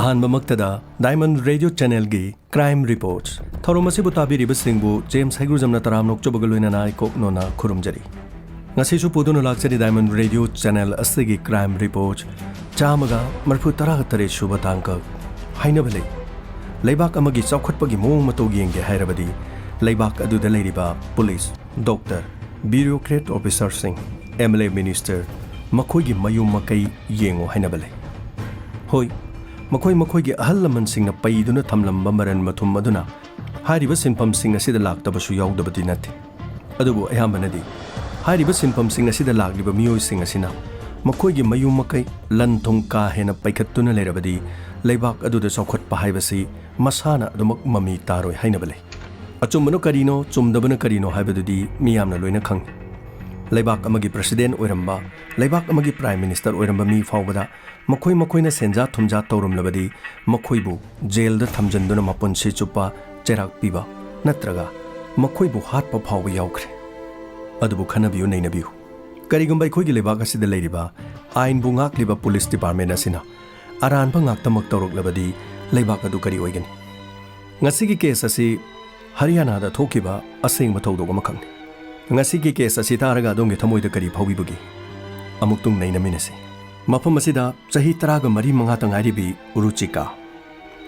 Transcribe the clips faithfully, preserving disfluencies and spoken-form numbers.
ꯑꯍꯥꯟꯕꯃꯛꯇꯗ Diamond Radio Channelꯒꯤ Crime Reports ꯊꯧꯔꯝ ꯑꯁꯤꯕꯨ ꯇꯥꯕꯤꯔꯤꯕꯁꯤꯡꯕꯨ James ꯍꯩꯒ꯭ꯔꯨꯖꯝꯅ ꯇꯔꯥꯝꯅ ꯑꯣꯛꯆꯕꯒ ꯂꯣꯏꯅꯅ ꯏꯀꯣꯛ ꯅꯣꯟꯅ ꯈꯨꯔꯨꯝꯖꯔꯤ꯫ ꯉꯁꯤꯁꯨ ꯄꯨꯗꯨꯅ ꯂꯥꯛꯆꯔꯤ Diamond Radio Channel ꯑꯁꯤꯒꯤ Crime Reports ꯆꯥꯝꯃꯒ ꯃꯔꯤꯐꯨ ꯇꯔꯥꯒ ꯇꯔꯦꯠ ꯁꯨꯕ ꯇꯥꯡꯀꯛ꯫ ꯍꯥꯏꯅꯕ ꯂꯩ, ꯂꯩꯕꯥꯛ ꯑꯃꯒꯤ ꯆꯥꯎꯈꯠꯄꯒꯤ ꯃꯑꯣꯡ ꯃꯇꯧ ꯌꯦꯡꯒꯦ ꯍꯥꯏꯔꯕꯗꯤ ꯂꯩꯕꯥꯛ ꯑꯗꯨꯗ ꯂꯩꯔꯤꯕ ꯄꯨꯂꯤꯁ, ꯗꯣꯛꯇꯔ, ꯕ꯭ꯌꯨꯔꯣꯀ꯭ꯔꯦꯠ ꯑꯣꯐꯤꯁꯥꯔꯁꯤꯡ, MLA, ꯃꯤꯅꯤꯁꯇꯔ, ꯃꯈꯣꯏꯒꯤ ꯃꯌꯨꯝ ꯃꯀꯩ ꯌꯦꯡꯉꯨ ꯍꯥꯏꯅꯕ ꯂꯩ꯫ ꯍꯣꯏ, ꯃꯈꯣꯏ ꯃꯈꯣꯏꯒꯤ ꯑꯍꯜ ꯂꯃꯟꯁꯤꯡꯅ ꯄꯩꯗꯨꯅ ꯊꯝꯂꯝꯕ ꯃꯔꯟ ꯃꯊꯨꯝ ꯑꯗꯨꯅ ꯍꯥꯏꯔꯤꯕ ꯁꯤꯟꯐꯝꯁꯤꯡ ꯑꯁꯤꯗ ꯂꯥꯛꯇꯕꯁꯨ ꯌꯥꯎꯗꯕꯗꯤ ꯅꯠꯇꯦ꯫ ꯑꯗꯨꯕꯨ ꯑꯌꯥꯝꯕꯅꯗꯤ ꯍꯥꯏꯔꯤꯕ ꯁꯤꯟꯐꯝꯁꯤꯡ ꯑꯁꯤꯗ ꯂꯥꯛꯂꯤꯕ ꯃꯤꯑꯣꯏꯁꯤꯡ ꯑꯁꯤꯅ ꯃꯈꯣꯏꯒꯤ ꯃꯌꯨꯝ ꯃꯀꯩ, ꯂꯟ ꯊꯨꯝ ꯀꯥ ꯍꯦꯟꯅ ꯄꯩꯈꯠꯇꯨꯅ ꯂꯩꯔꯕꯗꯤ ꯂꯩꯕꯥꯛ ꯑꯗꯨꯗ ꯆꯥꯎꯈꯠꯄ ꯍꯥꯏꯕꯁꯤ ꯃꯁꯥꯅ ꯑꯗꯨꯃꯛ ꯃꯃꯤ ꯇꯥꯔꯣꯏ ꯍꯥꯏꯅꯕ ꯂꯩ꯫ ꯑꯆꯨꯝꯕꯅ ꯀꯔꯤꯅꯣ, ꯆꯨꯝꯗꯕꯅ ꯀꯔꯤꯅꯣ ꯍꯥꯏꯕꯗꯨꯗꯤ ꯃꯤꯌꯥꯝꯅ ꯂꯣꯏꯅ ꯈꯪꯏ꯫ ꯂꯩꯕꯥꯛ ꯑꯃꯒꯤ ꯄ꯭ꯔꯁꯤꯗꯦꯟꯠ ꯑꯣꯏꯔꯝꯕ, ꯂꯩꯕꯥꯛ ꯑꯃꯒꯤ ꯄ꯭ꯔꯥꯏꯝ ꯃꯤꯅꯤꯁꯇꯔ ꯑꯣꯏꯔꯝꯕ ꯃꯤ ꯐꯥꯎꯕꯗ ꯃꯈꯣꯏ ꯃꯈꯣꯏꯅ ꯁꯦꯟꯖꯥ ꯊꯨꯝꯖꯥ ꯇꯧꯔꯝꯂꯕꯗꯤ ꯃꯈꯣꯏꯕꯨ ꯖꯦꯜꯗ ꯊꯝꯖꯤꯟꯗꯨꯅ ꯃꯄꯨꯟꯁꯤ ꯆꯨꯞꯄ ꯆꯩꯔꯥꯛ ꯄꯤꯕ ꯅꯠꯇ꯭ꯔꯒ ꯃꯈꯣꯏꯕꯨ ꯍꯥꯠꯄ ꯐꯥꯎꯕ ꯌꯥꯎꯈ꯭ꯔꯦ꯫ ꯑꯗꯨꯕꯨ ꯈꯟꯅꯕꯤꯌꯨ, ꯅꯩꯅꯕꯤꯌꯨ꯫ ꯀꯔꯤꯒꯨꯝꯕ ꯑꯩꯈꯣꯏꯒꯤ ꯂꯩꯕꯥꯛ ꯑꯁꯤꯗ ꯂꯩꯔꯤꯕ ꯑꯥꯏꯟꯕꯨ ꯉꯥꯛꯂꯤꯕ ꯄꯨꯂꯤꯁ ꯗꯤꯄꯥꯔꯠꯃꯦꯟꯠ ꯑꯁꯤꯅ ꯑꯔꯥꯟꯕ ꯉꯥꯛꯇꯃꯛ ꯇꯧꯔꯛꯂꯕꯗꯤ ꯂꯩꯕꯥꯛ ꯑꯗꯨ ꯀꯔꯤ ꯑꯣꯏꯒꯅꯤ? ꯉꯁꯤꯒꯤ ꯀꯦꯁ ꯑꯁꯤ ꯍꯔꯤꯌꯥꯅꯥꯗ ꯊꯣꯛꯈꯤꯕ ꯑꯁꯦꯡꯕ ꯊꯧꯗꯣꯛ ꯑꯃꯈꯛꯅꯤ꯫ ꯉꯁꯤꯒꯤ ꯀꯦꯁ ꯑꯁꯤ ꯇꯥꯔꯒ ꯑꯗꯣꯝꯒꯤ ꯊꯃꯣꯏꯗ ꯀꯔꯤ ꯐꯥꯎꯕꯤꯕꯒꯦ? ꯑꯃꯨꯛꯇꯪ ꯅꯩꯅꯃꯤꯟꯅꯁꯤ꯫ ꯃꯐꯝ ꯑꯁꯤꯗ ꯆꯍꯤ ꯇꯔꯥꯒ ꯃꯔꯤ ꯃꯉꯥꯇ ꯉꯥꯏꯔꯤꯕꯤ ꯔꯨꯆꯤꯀꯥ,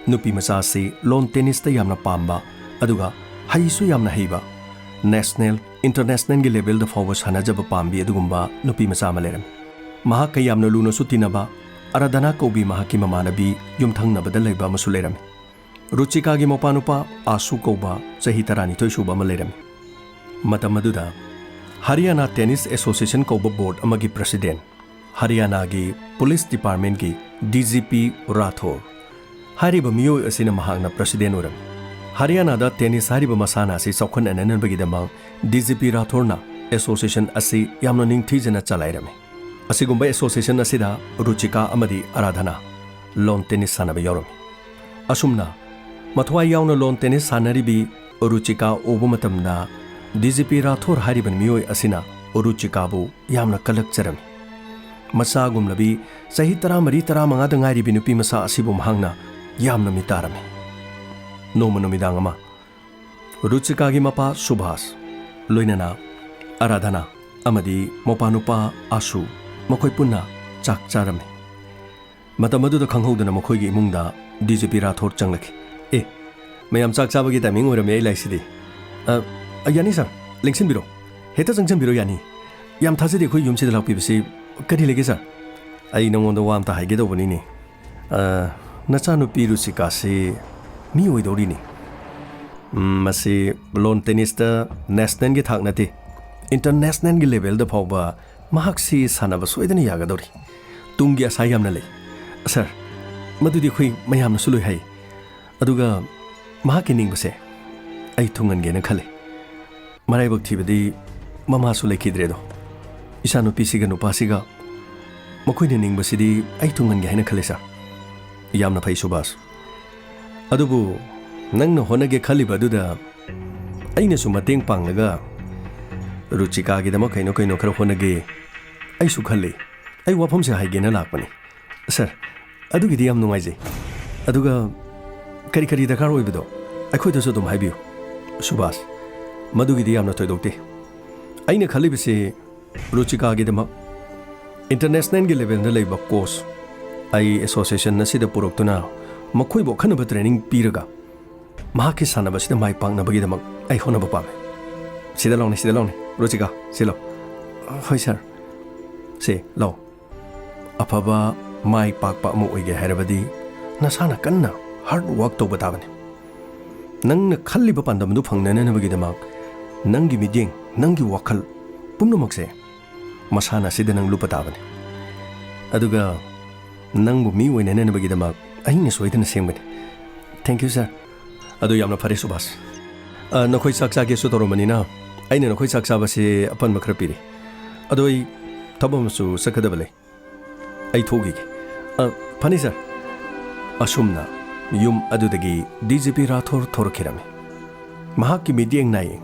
ꯅꯨꯄꯤ ꯃꯆꯥ ꯑꯁꯤ ꯂꯣꯟ ꯇꯦꯅꯤꯁꯇ ꯌꯥꯝꯅ ꯄꯥꯝꯕ, ꯑꯗꯨꯒ ꯍꯩꯁꯨ ꯌꯥꯝꯅ ꯍꯩꯕ, ꯅꯦꯁꯅꯦꯜ, ꯏꯟꯇꯔꯅꯦꯁꯅꯦꯜꯒꯤ ꯂꯦꯚꯦꯜꯗ ꯐꯥꯎꯕ ꯁꯥꯟꯅꯖꯕ ꯄꯥꯝꯕꯤ ꯑꯗꯨꯒꯨꯝꯕ ꯅꯨꯄꯤ ꯃꯆꯥ ꯑꯃ ꯂꯩꯔꯝꯃꯤ꯫ ꯃꯍꯥꯛꯀ ꯌꯥꯝꯅ ꯂꯨꯅꯁꯨ ꯇꯤꯟꯅꯕ ꯑꯔꯥꯙꯅꯥ ꯀꯧꯕꯤ ꯃꯍꯥꯛꯀꯤ ꯃꯃꯥꯟꯅꯕꯤ ꯌꯨꯝꯊꯪꯅꯕꯗ ꯂꯩꯕ ꯑꯃꯁꯨ ꯂꯩꯔꯝꯃꯤ꯫ ꯔꯨꯆꯤꯀꯥꯒꯤ ꯃꯄꯥꯅꯨꯄꯥ ꯑꯥꯁꯨ ꯀꯧꯕ ꯆꯍꯤ ꯇꯔꯥꯅꯤꯊꯣꯏ ꯁꯨꯕ ꯑꯃ ꯂꯩꯔꯝꯃꯤ꯫ ꯃꯇꯝ ꯑꯗꯨꯗ ꯍꯔꯤꯌꯥꯅꯥ ꯇꯦꯅꯤꯁ ꯑꯦꯁꯣꯁꯤꯌꯦꯁꯟ ꯀꯧꯕ ꯕꯣꯔꯗ ꯑꯃꯒꯤ ꯄ꯭ꯔꯁꯤꯗꯦꯟꯠ, ꯍꯔꯤꯌꯥꯅꯥꯒꯤ ꯄꯨꯂꯤꯁ ꯗꯤꯄꯥꯔꯠꯃꯦꯟꯠꯀꯤ DGP ꯔꯥꯊꯣꯔ ꯍꯥꯏꯔꯤꯕ ꯃꯤꯑꯣꯏ ꯑꯁꯤꯅ ꯃꯍꯥꯛꯅ ꯄ꯭ꯔꯁꯤꯗꯦꯟꯠ ꯑꯣꯏꯔꯝꯃꯤ꯫ ꯍꯔꯤꯌꯥꯅꯥꯗ ꯇꯦꯅꯤꯁ ꯍꯥꯏꯔꯤꯕ ꯃꯁꯥꯟꯅ ꯑꯁꯤ ꯆꯥꯎꯈꯠꯅꯅꯕꯒꯤꯗꯃꯛ DGP ꯔꯥꯊꯣꯔꯅ ꯑꯦꯁꯣꯁꯤꯌꯦꯁꯟ ꯑꯁꯤ ꯌꯥꯝꯅ ꯅꯤꯡꯊꯤꯖꯅ ꯆꯂꯥꯏꯔꯝꯃꯤ꯫ ꯑꯁꯤꯒꯨꯝꯕ ꯑꯦꯁꯣꯁꯤꯌꯦꯁꯟ ꯑꯁꯤꯗ ꯔꯨꯆꯤꯀꯥ ꯑꯃꯗꯤ ꯑꯔꯥꯙꯅꯥ ꯂꯣꯟ ꯇꯦꯅꯤꯁ ꯁꯥꯟꯅꯕ ꯌꯥꯎꯔꯝꯃꯤ꯫ ꯑꯁꯨꯝꯅ ꯃꯊ꯭ꯋꯥꯏ ꯌꯥꯎꯅ ꯂꯣꯟ ꯇꯦꯅꯤꯁ ꯁꯥꯟꯅꯔꯤꯕꯤ ꯔꯨꯆꯤꯀꯥ ꯎꯕ ꯃꯇꯝꯗ DGP ꯔꯥꯊꯣꯔ ꯍꯥꯏꯔꯤꯕ ꯃꯤꯑꯣꯏ ꯑꯁꯤꯅ ꯔꯨꯆꯤꯀꯥꯕꯨ ꯌꯥꯝꯅ ꯀꯜꯂꯛꯆꯔꯝꯃꯤ꯫ ꯃꯆꯥꯒꯨꯝꯂꯕꯤ ꯆꯍꯤ ꯇꯔꯥꯃꯔꯤ ꯇꯔꯥꯃꯉꯥꯗ ꯉꯥꯏꯔꯤꯕꯤ ꯅꯨꯄꯤ ꯃꯆꯥ ꯑꯁꯤꯕꯨ ꯃꯍꯥꯛꯅ ꯌꯥꯝꯅ ꯃꯤꯇꯥꯔꯝꯃꯤ꯫ ꯅꯣꯡꯃ ꯅꯨꯃꯤꯗꯥꯡ ꯑꯃ ꯔꯨꯆꯤꯀꯥꯒꯤ ꯃꯄꯥ ꯁꯨꯚꯥꯁ, ꯂꯣꯏꯅꯅ ꯑꯔꯥꯙꯅꯥ ꯑꯃꯗꯤ ꯃꯄꯥꯅꯨꯄꯥ ꯑꯥꯁꯨ, ꯃꯈꯣꯏ ꯄꯨꯟꯅ ꯆꯥꯛ ꯆꯥꯔꯝꯃꯤ꯫ ꯃꯇꯝ ꯑꯗꯨꯗ ꯈꯪꯍꯧꯗꯅ ꯃꯈꯣꯏꯒꯤ ꯏꯃꯨꯡꯗ ꯗꯤ ꯖꯤ ꯄꯤ ꯔꯥꯊꯣꯔ ꯆꯪꯂꯛꯈꯤ꯫ "ꯑꯦ, ꯃꯌꯥꯝ ꯆꯥꯛ ꯆꯥꯕꯒꯤ ꯇꯥꯏꯃꯤꯡ ꯑꯣꯏꯔꯝꯃꯦ, ꯑꯩ ꯂꯥꯛꯏꯁꯤꯗꯤ꯫ ꯑ, ꯑ, ꯌꯥꯅꯤ ꯁꯥꯔ, ꯂꯦꯡꯁꯤꯟꯕꯤꯔꯣ꯫ ꯍꯦꯛꯇ ꯆꯪꯁꯤꯟꯕꯤꯔꯣ, ꯌꯥꯅꯤ꯫ ꯌꯥꯝ ꯊꯥꯖꯗꯦ ꯑꯩꯈꯣꯏ ꯌꯨꯝꯁꯤꯗ ꯂꯥꯛꯄꯤꯕꯁꯤ꯫ ꯀꯔꯤ ꯂꯩꯒꯦ ꯁꯥꯔ?" "ꯑꯩ ꯅꯉꯣꯟꯗ ꯋꯥ ꯑꯝꯇ ꯍꯥꯏꯒꯦ ꯇꯧꯕꯅꯤꯅꯦ꯫ ꯑ, ꯅꯆꯥꯅꯨꯄꯤ ꯔꯨꯆꯤꯀꯥꯁꯤ ꯃꯤ ꯑꯣꯏꯗꯧꯔꯤꯅꯤ꯫ ꯎꯝ, ꯃꯁꯤ ꯂꯣꯟ ꯇꯦꯅꯤꯁꯇ ꯅꯦꯁꯅꯦꯜꯒꯤ ꯊꯥꯛ ꯅꯠꯇꯦ, ꯏꯟꯇꯔꯅꯦꯁꯅꯦꯜꯒꯤ ꯂꯦꯚꯦꯜꯗ ꯐꯥꯎꯕ ꯃꯍꯥꯛꯁꯤ ꯁꯥꯟꯅꯕ ꯁꯣꯏꯗꯅ ꯌꯥꯒꯗꯧꯔꯤ꯫ ꯇꯨꯡꯒꯤ ꯑꯁꯥ ꯌꯥꯝꯅ ꯂꯩ꯫ ꯁꯥꯔ, ꯃꯗꯨꯗꯤ ꯑꯩꯈꯣꯏ ꯃꯌꯥꯝꯅꯁꯨ ꯂꯣꯏ ꯍꯥꯏ꯫ ꯑꯗꯨꯒ ꯃꯍꯥꯛꯀꯤ ꯅꯤꯡꯕꯁꯦ ꯑꯩ ꯊꯨꯡꯍꯟꯒꯦꯅ ꯈꯜꯂꯤ꯫ ꯃꯔꯥꯏꯕꯛ ꯊꯤꯕꯗꯤ ꯃꯃꯥꯁꯨ ꯂꯩꯈꯤꯗ꯭ꯔꯦꯗꯣ꯫ ꯏꯆꯥꯅꯨꯄꯤꯁꯤꯒ ꯅꯨꯄꯥꯁꯤꯒ ꯃꯈꯣꯏꯅ ꯅꯤꯡꯕꯁꯤꯗꯤ ꯑꯩ ꯊꯨꯡꯍꯟꯒꯦ ꯍꯥꯏꯅ ꯈꯜꯂꯤ, ꯁꯥꯔ꯫" "ꯌꯥꯝꯅ ꯐꯩ, ꯁꯨꯕꯥꯁ꯫ ꯑꯗꯨꯕꯨ ꯅꯪꯅ ꯍꯣꯠꯅꯒꯦ ꯈꯜꯂꯤꯕ ꯑꯗꯨꯗ ꯑꯩꯅꯁꯨ ꯃꯇꯦꯡ ꯄꯥꯡꯂꯒ ꯔꯨꯆꯤꯀꯥꯒꯤꯗꯃꯛ ꯀꯩꯅꯣ ꯀꯩꯅꯣ ꯈꯔ ꯍꯣꯠꯅꯒꯦ ꯑꯩꯁꯨ ꯈꯜꯂꯤ꯫ ꯑꯩ ꯋꯥꯐꯝꯁꯦ ꯍꯥꯏꯒꯦꯅ ꯂꯥꯛꯄꯅꯤ꯫" "ꯁꯥꯔ, ꯑꯗꯨꯒꯤꯗꯤ ꯌꯥꯝ ꯅꯨꯡꯉꯥꯏꯖꯩ꯫ ꯑꯗꯨꯒ ꯀꯔꯤ ꯀꯔꯤ ꯗꯔꯀꯥꯔ ꯑꯣꯏꯕꯗꯣ ꯑꯩꯈꯣꯏꯗꯁꯨ ꯑꯗꯨꯝ ꯍꯥꯏꯕꯤꯌꯨ꯫" "ꯁꯨꯕꯥꯁ, ꯃꯗꯨꯒꯤꯗꯤ ꯌꯥꯝꯅ ꯊꯣꯏꯗꯣꯛꯇꯦ꯫ ꯑꯩꯅ ꯈꯜꯂꯤꯕꯁꯤ ꯔꯨꯆꯤꯀꯥꯒꯤꯗꯃꯛ ꯏꯟꯇꯔꯅꯦꯁꯅꯦꯜꯒꯤ ꯂꯦꯚꯦꯜꯗ ꯂꯩꯕ ꯀꯣꯆ ꯑꯩ ꯑꯦꯁꯣꯁꯤꯌꯦꯁꯟ ꯑꯁꯤꯗ ꯄꯨꯔꯛꯇꯨꯅ ꯃꯈꯣꯏꯕꯨ ꯑꯈꯟꯅꯕ ꯇ꯭ꯔꯦꯅꯤꯡ ꯄꯤꯔꯒ ꯃꯍꯥꯛꯀꯤ ꯁꯥꯟꯅꯕꯁꯤꯗ ꯃꯥꯏ ꯄꯥꯛꯅꯕꯒꯤꯗꯃꯛ ꯑꯩ ꯍꯣꯠꯅꯕ ꯄꯥꯝꯃꯤ꯫ ꯁꯤꯗ ꯂꯥꯎꯅꯦ, ꯁꯤꯗ ꯂꯥꯎꯅꯦ, ꯔꯨꯆꯤꯀꯥ, ꯁꯤ ꯂꯥꯎ꯫" "ꯍꯣꯏ ꯁꯥꯔ꯫ ꯁꯦ ꯂꯥꯎ꯫ ꯑꯐꯕ ꯃꯥꯏ ꯄꯥꯛꯄ ꯑꯃ ꯑꯣꯏꯒꯦ ꯍꯥꯏꯔꯕꯗꯤ ꯅꯁꯥꯅ ꯀꯟꯅ ꯍꯥꯔꯗ ꯋꯥꯔꯛ ꯇꯧꯕ ꯇꯥꯕꯅꯤ꯫ ꯅꯪꯅ ꯈꯜꯂꯤꯕ ꯄꯥꯟꯗꯝꯗꯨ ꯐꯪꯅꯅꯕꯒꯤꯗꯃꯛ ꯅꯪꯒꯤ ꯃꯤꯠꯌꯦꯡ, ꯅꯪꯒꯤ ꯋꯥꯈꯜ ꯄꯨꯝꯅꯃꯛꯁꯦ ꯃꯁꯥꯟꯅ ꯑꯁꯤꯗ ꯅꯪ ꯂꯨꯞꯄ ꯇꯥꯕꯅꯤ꯫ ꯑꯗꯨꯒ ꯅꯪꯕꯨ ꯃꯤ ꯑꯣꯏꯅꯅꯕꯒꯤꯗꯃꯛ ꯑꯩꯅ ꯁꯣꯏꯗꯅ ꯁꯦꯝꯒꯅꯤ꯫" "Thank you, sir꯫" "ꯑꯗꯨ ꯌꯥꯝꯅ ꯐꯔꯦ, ꯁꯨꯕꯥꯁ꯫ ꯑ, ꯅꯈꯣꯏ ꯆꯥꯛ ꯆꯥꯒꯦꯁꯨ ꯇꯧꯔꯝꯕꯅꯤꯅ ꯑꯩꯅ ꯅꯈꯣꯏ ꯆꯥꯛ ꯆꯥꯕꯁꯦ ꯑꯄꯟꯕ ꯈꯔ ꯄꯤꯔꯤ꯫ ꯑꯗꯣ ꯑꯩ ꯊꯕꯛ ꯑꯃꯁꯨ ꯆꯠꯀꯗꯕ ꯂꯩ꯫ ꯑꯩ ꯊꯣꯛꯈꯤꯒꯦ꯫" "ꯑ, ꯐꯅꯤ, ꯁꯥꯔ꯫" ꯑꯁꯨꯝꯅ ꯌꯨꯝ ꯑꯗꯨꯗꯒꯤ ꯗꯤ ꯖꯤ ꯄꯤ ꯔꯥꯊꯣꯔ ꯊꯣꯔꯛꯈꯤꯔꯝꯃꯤ꯫ ꯃꯍꯥꯛꯀꯤ ꯃꯤꯠꯌꯦꯡ ꯅꯥꯌꯦꯡ,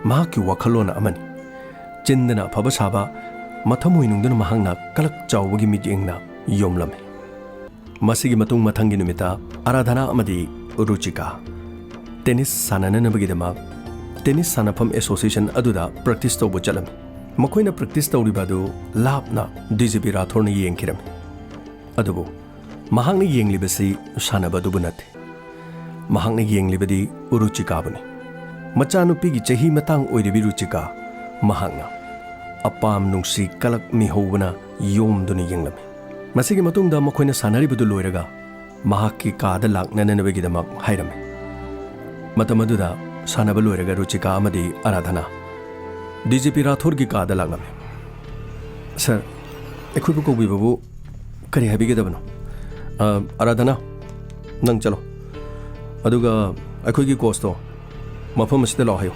ꯃꯍꯥꯛꯀꯤ ꯋꯥꯈꯜꯂꯣꯟ ꯑꯃꯅꯤ꯫ ꯆꯤꯟꯗꯅ ꯑꯐꯕ ꯁꯥꯕ, ꯃꯊꯃꯣꯏꯅꯨꯡꯗꯨꯅ ꯃꯍꯥꯛꯅ ꯀꯂꯛ ꯆꯥꯎꯕꯒꯤ ꯃꯤꯠꯌꯦꯡꯅ ꯌꯣꯝꯂꯝꯃꯤ꯫ ꯃꯁꯤꯒꯤ ꯃꯇꯨꯡ ꯃꯊꯪꯒꯤ ꯅꯨꯃꯤꯠꯇ ꯑꯔꯥꯙꯅꯥ ꯑꯃꯗꯤ ꯔꯨꯆꯤꯀꯥ ꯇꯦꯅꯤꯁ ꯁꯥꯟꯅꯅꯅꯕꯒꯤꯗꯃꯛ ꯇꯦꯅꯤꯁ ꯁꯥꯟꯅꯐꯝ ꯑꯦꯁꯣꯁꯤꯌꯦꯁꯟ ꯑꯗꯨꯗ ꯄ꯭ꯔꯦꯛꯇꯤꯁ ꯇꯧꯕ ꯆꯠꯂꯝꯃꯤ꯫ ꯃꯈꯣꯏꯅ ꯄ꯭ꯔꯦꯛꯇꯤꯁ ꯇꯧꯔꯤꯕ ꯑꯗꯨ ꯂꯥꯞꯅ ꯗꯤ ꯖꯤ ꯄꯤ ꯔꯥꯊꯣꯔꯅ ꯌꯦꯡꯈꯤꯔꯝꯃꯤ꯫ ꯑꯗꯨꯕꯨ ꯃꯍꯥꯛꯅ ꯌꯦꯡꯂꯤꯕꯁꯤ ꯁꯥꯟꯅꯕ ꯑꯗꯨꯕꯨ ꯅꯠꯇꯦ꯫ ꯃꯍꯥꯛꯅ ꯌꯦꯡꯂꯤꯕꯗꯤ ꯔꯨꯆꯤꯀꯥꯕꯨꯅꯤ꯫ ꯃꯆꯥꯅꯨꯄꯤꯒꯤ ꯆꯍꯤ ꯃꯇꯥꯡ ꯑꯣꯏꯔꯤꯕꯤ ꯔꯨꯆꯤꯀꯥ ꯃꯍꯥꯛꯅ ꯑꯄꯥꯝ ꯅꯨꯡꯁꯤ ꯀꯂꯛ ꯃꯤꯍꯧꯕꯅ ꯌꯣꯝꯗꯨꯅ ꯌꯦꯡꯂꯝꯃꯤ꯫ ꯃꯁꯤꯒꯤ ꯃꯇꯨꯡꯗ ꯃꯈꯣꯏꯅ ꯁꯥꯟꯅꯔꯤꯕꯗꯨ ꯂꯣꯏꯔꯒ ꯃꯍꯥꯛꯀꯤ ꯀꯥꯗ ꯂꯥꯛꯅꯅꯕꯒꯤꯗꯃꯛ ꯍꯥꯏꯔꯝꯃꯤ꯫ ꯃꯇꯝ ꯑꯗꯨꯗ ꯁꯥꯟꯅꯕ ꯂꯣꯏꯔꯒ ꯔꯨꯆꯤꯀꯥ ꯑꯃꯗꯤ ꯑꯔꯥꯙꯅꯥ ꯗꯤ ꯖꯤ ꯄꯤ ꯔꯥꯊꯣꯔꯒꯤ ꯀꯥꯗ ꯂꯥꯛꯂꯝꯃꯤ꯫ "ꯁꯥꯔ, ꯑꯩꯈꯣꯏꯕꯨ ꯀꯧꯕꯤꯕꯕꯨ ꯀꯔꯤ ꯍꯥꯏꯕꯤꯒꯗꯕꯅꯣ?" "ꯑ, ꯑꯔꯥꯙꯅꯥ, ꯅꯪ ꯆꯠꯂꯣ꯫ ꯑꯗꯨꯒ ꯑꯩꯈꯣꯏꯒꯤ ꯀꯣꯆꯇꯣ ꯃꯐꯝ ꯑꯁꯤꯗ ꯂꯥꯛꯑꯣ ꯍꯥꯏꯌꯨ꯫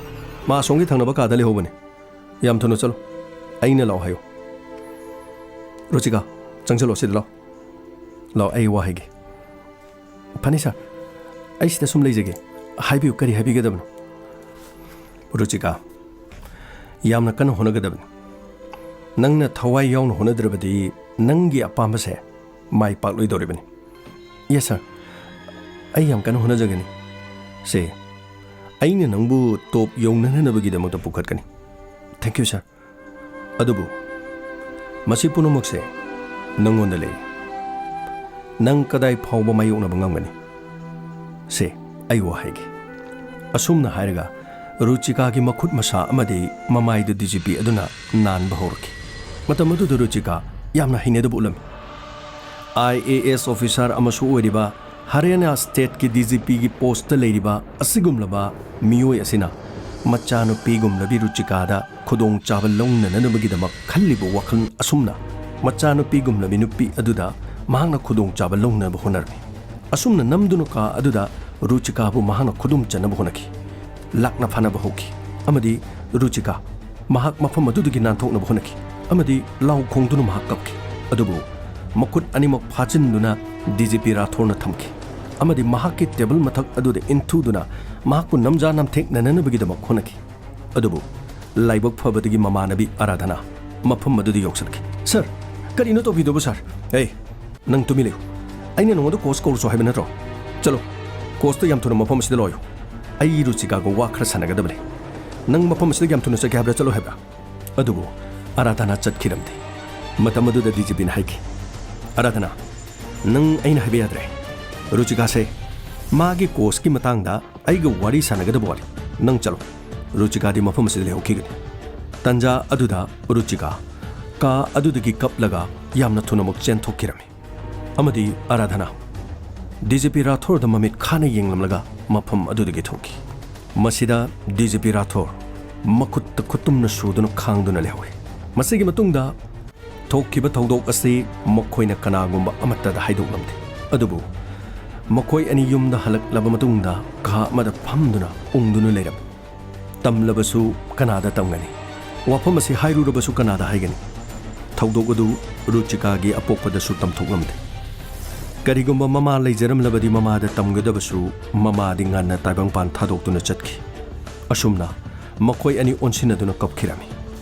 ꯃꯥ ꯑꯁꯣꯝꯒꯤ ꯊꯪꯅꯕ ꯀꯥꯗ ꯂꯩꯍꯧꯕꯅꯤ꯫ ꯌꯥꯝ ꯊꯨꯅ ꯆꯠꯂꯣ꯫ ꯑꯩꯅ ꯂꯥꯛꯑꯣ ꯍꯥꯏꯌꯨ꯫ ꯔꯨꯆꯤꯀꯥ, ꯆꯪꯁꯤꯜꯂꯣ, ꯁꯤꯗ ꯂꯥꯛꯑꯣ꯫ ꯂꯥꯛꯑꯣ, ꯑꯩ ꯋꯥ ꯍꯥꯏꯒꯦ꯫" "ꯐꯅꯤ ꯁꯥꯔ, ꯑꯩ ꯁꯤꯗ ꯁꯨꯝ ꯂꯩꯖꯒꯦ꯫ ꯍꯥꯏꯕꯤꯌꯨ, ꯀꯔꯤ ꯍꯥꯏꯕꯤꯒꯗꯕꯅꯣ?" "ꯔꯨꯆꯤꯀꯥ, ꯌꯥꯝꯅ ꯀꯟꯅ ꯍꯣꯠꯅꯒꯗꯕꯅꯤ꯫ ꯅꯪꯅ ꯊꯋꯥꯏ ꯌꯥꯎꯅ ꯍꯣꯠꯅꯗ꯭ꯔꯕꯗꯤ ꯅꯪꯒꯤ ꯑꯄꯥꯝꯕꯁꯦ ꯃꯥꯏ ꯄꯥꯛꯂꯣꯏꯗꯧꯔꯤꯕꯅꯤ꯫" "ꯌꯦꯁ ꯁꯥꯔ, ꯑꯩ ꯌꯥꯝ ꯀꯟꯅ ꯍꯣꯠꯅꯖꯒꯅꯤ꯫ ꯁꯦ, ꯑꯩꯅ ꯅꯪꯕꯨ ꯇꯣꯞ ꯌꯧꯅꯅꯕꯒꯤꯗꯃꯛꯇ ꯄꯨꯈꯠꯀꯅꯤ꯫" "ꯊꯦꯡꯛ ꯌꯨ ꯁꯥꯔ꯫ ꯑꯗꯨꯕꯨ ꯃꯁꯤ ꯄꯨꯝꯅꯃꯛꯁꯦ ꯅꯪꯉꯣꯟꯗ ꯂꯩꯔꯦ꯫ ꯅꯪ ꯀꯗꯥꯏ ꯐꯥꯎꯕ ꯃꯥꯌꯣꯛꯅꯕ ꯉꯝꯒꯅꯤ? ꯁꯦ, ꯑꯩ ꯋꯥ ꯍꯥꯏꯒꯦ꯫" ꯑꯁꯨꯝꯅ ꯍꯥꯏꯔꯒ ꯔꯨꯆꯤꯀꯥꯒꯤ ꯃꯈꯨꯠ ꯃꯁꯥ ꯑꯃꯗꯤ ꯃꯃꯥꯏꯗꯨ ꯗꯤ ꯖꯤ ꯄꯤ ꯑꯗꯨꯅ ꯅꯥꯟꯕ ꯍꯧꯔꯛꯈꯤ꯫ ꯃꯇꯝ ꯑꯗꯨꯗ ꯔꯨꯆꯤꯀꯥ ꯌꯥꯝꯅ ꯍꯩꯅꯗꯕ ꯎꯠꯂꯝꯃꯤ꯫ ꯑꯥꯏ ꯑꯦ ꯑꯦꯁ ꯑꯣꯐꯤꯁꯥꯔ ꯑꯃꯁꯨ ꯑꯣꯏꯔꯤꯕ ꯍꯔꯤꯌꯥꯅꯥ ꯁ꯭ꯇꯦꯠꯀꯤ ꯗꯤ ꯖꯤ ꯄꯤꯒꯤ ꯄꯣꯁꯇ ꯂꯩꯔꯤꯕ ꯑꯁꯤꯒꯨꯝꯂꯕ ꯃꯤꯑꯣꯏ ꯑꯁꯤꯅ ꯃꯆꯥꯅꯨꯄꯤꯒꯨꯝꯂꯕꯤ ꯔꯨꯆꯤꯀꯥꯗ ꯈꯨꯗꯣꯡꯆꯥꯕ ꯂꯧꯅꯅꯕꯒꯤꯗꯃꯛ ꯈꯜꯂꯤꯕ ꯋꯥꯈꯜ ꯑꯁꯨꯝꯅ ꯃꯆꯥꯅꯨꯄꯤꯒꯨꯝꯂꯕꯤ ꯅꯨꯄꯤ ꯑꯗꯨꯗ ꯃꯍꯥꯛꯅ ꯈꯨꯗꯣꯡꯆꯥꯕ ꯂꯧꯅꯕ ꯍꯣꯠꯅꯔꯝꯃꯤ꯫ ꯑꯁꯨꯝꯅ ꯅꯝꯗꯨꯅ ꯀꯥ ꯑꯗꯨꯗ ꯔꯨꯆꯤꯀꯥꯕꯨ ꯃꯍꯥꯛꯅ ꯈꯨꯗꯨꯝ ꯆꯟꯅꯕ ꯍꯣꯠꯅꯈꯤ꯫ ꯂꯥꯛꯅ ꯐꯥꯅꯕ ꯍꯧꯈꯤ ꯑꯃꯗꯤ ꯔꯨꯆꯤꯀꯥ ꯃꯍꯥꯛ ꯃꯐꯝ ꯑꯗꯨꯗꯒꯤ ꯅꯥꯟꯊꯣꯛꯅꯕ ꯍꯣꯠꯅꯈꯤ ꯑꯃꯗꯤ ꯂꯥꯎ ꯈꯣꯡꯗꯨꯅ ꯃꯍꯥꯛ ꯀꯞꯈꯤ꯫ ꯑꯗꯨꯕꯨ ꯃꯈꯨꯠ ꯑꯅꯤꯃꯛ ꯐꯥꯖꯤꯟꯗꯨꯅ ꯗꯤ ꯖꯤ ꯄꯤ ꯔꯥꯊꯣꯔꯅ ꯊꯝꯈꯤ ꯑꯃꯗꯤ ꯃꯍꯥꯛꯀꯤ ꯇꯦꯕꯜ ꯃꯊꯛ ꯑꯗꯨꯗ ꯏꯟꯊꯨꯗꯨꯅ ꯃꯍꯥꯛꯄꯨ ꯅꯝꯖꯥ ꯅꯝꯊꯦꯛꯅꯅꯕꯒꯤꯗꯃꯛ ꯍꯣꯠꯅꯈꯤ꯫ ꯑꯗꯨꯕꯨ ꯂꯥꯏꯕꯛ ꯐꯕꯗꯒꯤ ꯃꯃꯥꯟꯅꯕꯤ ꯑꯔꯥꯙꯅꯥ ꯃꯐꯝ ꯑꯗꯨꯗ ꯌꯧꯁꯤꯜꯂꯛꯈꯤ꯫ "ꯁꯥꯔ, ꯀꯔꯤꯅꯣ ꯇꯧꯕꯤꯗꯨꯕꯨ, ꯁꯥꯔ?" "ꯑꯦ, ꯅꯪ ꯇꯨꯃꯤꯟ ꯂꯩꯌꯨ꯫ ꯑꯩꯅ ꯅꯉꯣꯟꯗ ꯀꯣꯆ ꯀꯧꯔꯨꯆꯣ ꯍꯥꯏꯕ ꯅꯠꯇ꯭ꯔꯣ? ꯆꯠꯂꯣ, ꯀꯣꯆꯇꯣ ꯌꯥꯝ ꯊꯨꯅ ꯃꯐꯝ ꯑꯁꯤꯗ ꯂꯥꯛꯑꯣꯌꯨ꯫ ꯑꯩ ꯔꯨꯆꯤꯀꯥꯒ ꯋꯥ ꯈꯔ ꯁꯥꯟꯅꯒꯗꯕꯅꯤ꯫ ꯅꯪ ꯃꯐꯝ ꯑꯁꯤꯗ ꯌꯥꯝ ꯊꯨꯅ ꯆꯠꯀꯦ ꯍꯥꯏꯕ꯭ꯔꯥ, ꯆꯠꯂꯣ ꯍꯥꯏꯕ꯭ꯔꯥ?" ꯑꯗꯨꯕꯨ ꯑꯔꯥꯙꯅꯥ ꯆꯠꯈꯤꯔꯝꯗꯦ꯫ ꯃꯇꯝ ꯑꯗꯨꯗ ꯗꯤ ꯖꯤ ꯄꯤꯅ ꯍꯥꯏꯈꯤ, "ꯑꯔꯥꯙꯅꯥ, ꯅꯪ ꯑꯩꯅ ꯍꯥꯏꯕ ꯌꯥꯗ꯭ꯔꯦ꯫ ꯔꯨꯆꯤꯀꯥꯁꯦ ꯃꯥꯒꯤ ꯀꯣꯆꯀꯤ ꯃꯇꯥꯡꯗ ꯑꯩꯒ ꯋꯥꯔꯤ ꯁꯥꯟꯅꯒꯗꯕ ꯋꯥꯠꯂꯤ꯫ ꯅꯪ ꯆꯠꯂꯣ꯫ ꯔꯨꯆꯤꯀꯥꯗꯤ ꯃꯐꯝ ꯑꯁꯤꯗ ꯂꯩꯍꯧꯈꯤꯒꯅꯤ꯫" ꯇꯟꯖꯥ ꯑꯗꯨꯗ ꯔꯨꯆꯤꯀꯥ ꯀꯥ ꯑꯗꯨꯗꯒꯤ ꯀꯞꯂꯒ ꯌꯥꯝꯅ ꯊꯨꯅꯃꯛ ꯆꯦꯟꯊꯣꯛꯈꯤꯔꯝꯃꯤ꯫ ꯑꯃꯗꯤ ꯑꯔꯥꯙꯅꯥ ꯗꯤ ꯖꯤ ꯄꯤ ꯔꯥꯊꯣꯔꯗ ꯃꯃꯤꯠ ꯈꯥꯅ ꯌꯦꯡꯂꯝꯂꯒ ꯃꯐꯝ ꯑꯗꯨꯗꯒꯤ ꯊꯣꯛꯈꯤ꯫ ꯃꯁꯤꯗ ꯗꯤ ꯖꯤ ꯄꯤ ꯔꯥꯊꯣꯔ ꯃꯈꯨꯠꯇ ꯈꯨꯠꯇꯨꯝꯅ ꯁꯨꯗꯨꯅ ꯈꯥꯡꯗꯨꯅ ꯂꯩꯍꯧꯏ꯫ ꯃꯁꯤꯒꯤ ꯃꯇꯨꯡꯗ ꯊꯣꯛꯈꯤꯕ ꯊꯧꯗꯣꯛ ꯑꯁꯤ ꯃꯈꯣꯏꯅ ꯀꯅꯥꯒꯨꯝꯕ ꯑꯃꯠꯇꯗ ꯍꯥꯏꯗꯣꯛꯂꯝꯗꯦ꯫ ꯑꯗꯨꯕꯨ ꯃꯈꯣꯏ ꯑꯅꯤ ꯌꯨꯝꯗ ꯍꯜꯂꯛꯂꯕ ꯃꯇꯨꯡꯗ ꯀꯥ ꯑꯃꯗ ꯐꯝꯗꯨꯅ ꯎꯪꯗꯨꯅ ꯂꯩꯔꯝꯃꯤ꯫ ꯇꯝꯂꯕꯁꯨ ꯀꯅꯥꯗ ꯇꯝꯒꯅꯤ? ꯋꯥꯐꯝ ꯑꯁꯤ ꯍꯥꯏꯔꯨꯔꯕꯁꯨ ꯀꯅꯥꯗ ꯍꯥꯏꯒꯅꯤ? ꯊꯧꯗꯣꯛ ꯑꯗꯨ ꯔꯨꯆꯤꯀꯥꯒꯤ ꯑꯄꯣꯛꯄꯗꯁꯨ ꯇꯝꯊꯣꯛꯂꯝꯗꯦ꯫ ꯀꯔꯤꯒꯨꯝꯕ ꯃꯃꯥ ꯂꯩꯖꯔꯝꯂꯕꯗꯤ ꯃꯃꯥꯗ ꯇꯝꯒꯗꯕꯁꯨ ꯃꯃꯥꯗꯤ ꯉꯟꯅ ꯇꯥꯏꯕꯪꯄꯥꯟ ꯊꯥꯗꯣꯛꯇꯨꯅ ꯆꯠꯈꯤ꯫ ꯑꯁꯨꯝꯅ ꯃꯈꯣꯏ ꯑꯅꯤ ꯑꯣꯟꯁꯤꯟꯅꯗꯨꯅ ꯀꯞꯈꯤꯔꯝꯃꯤ꯫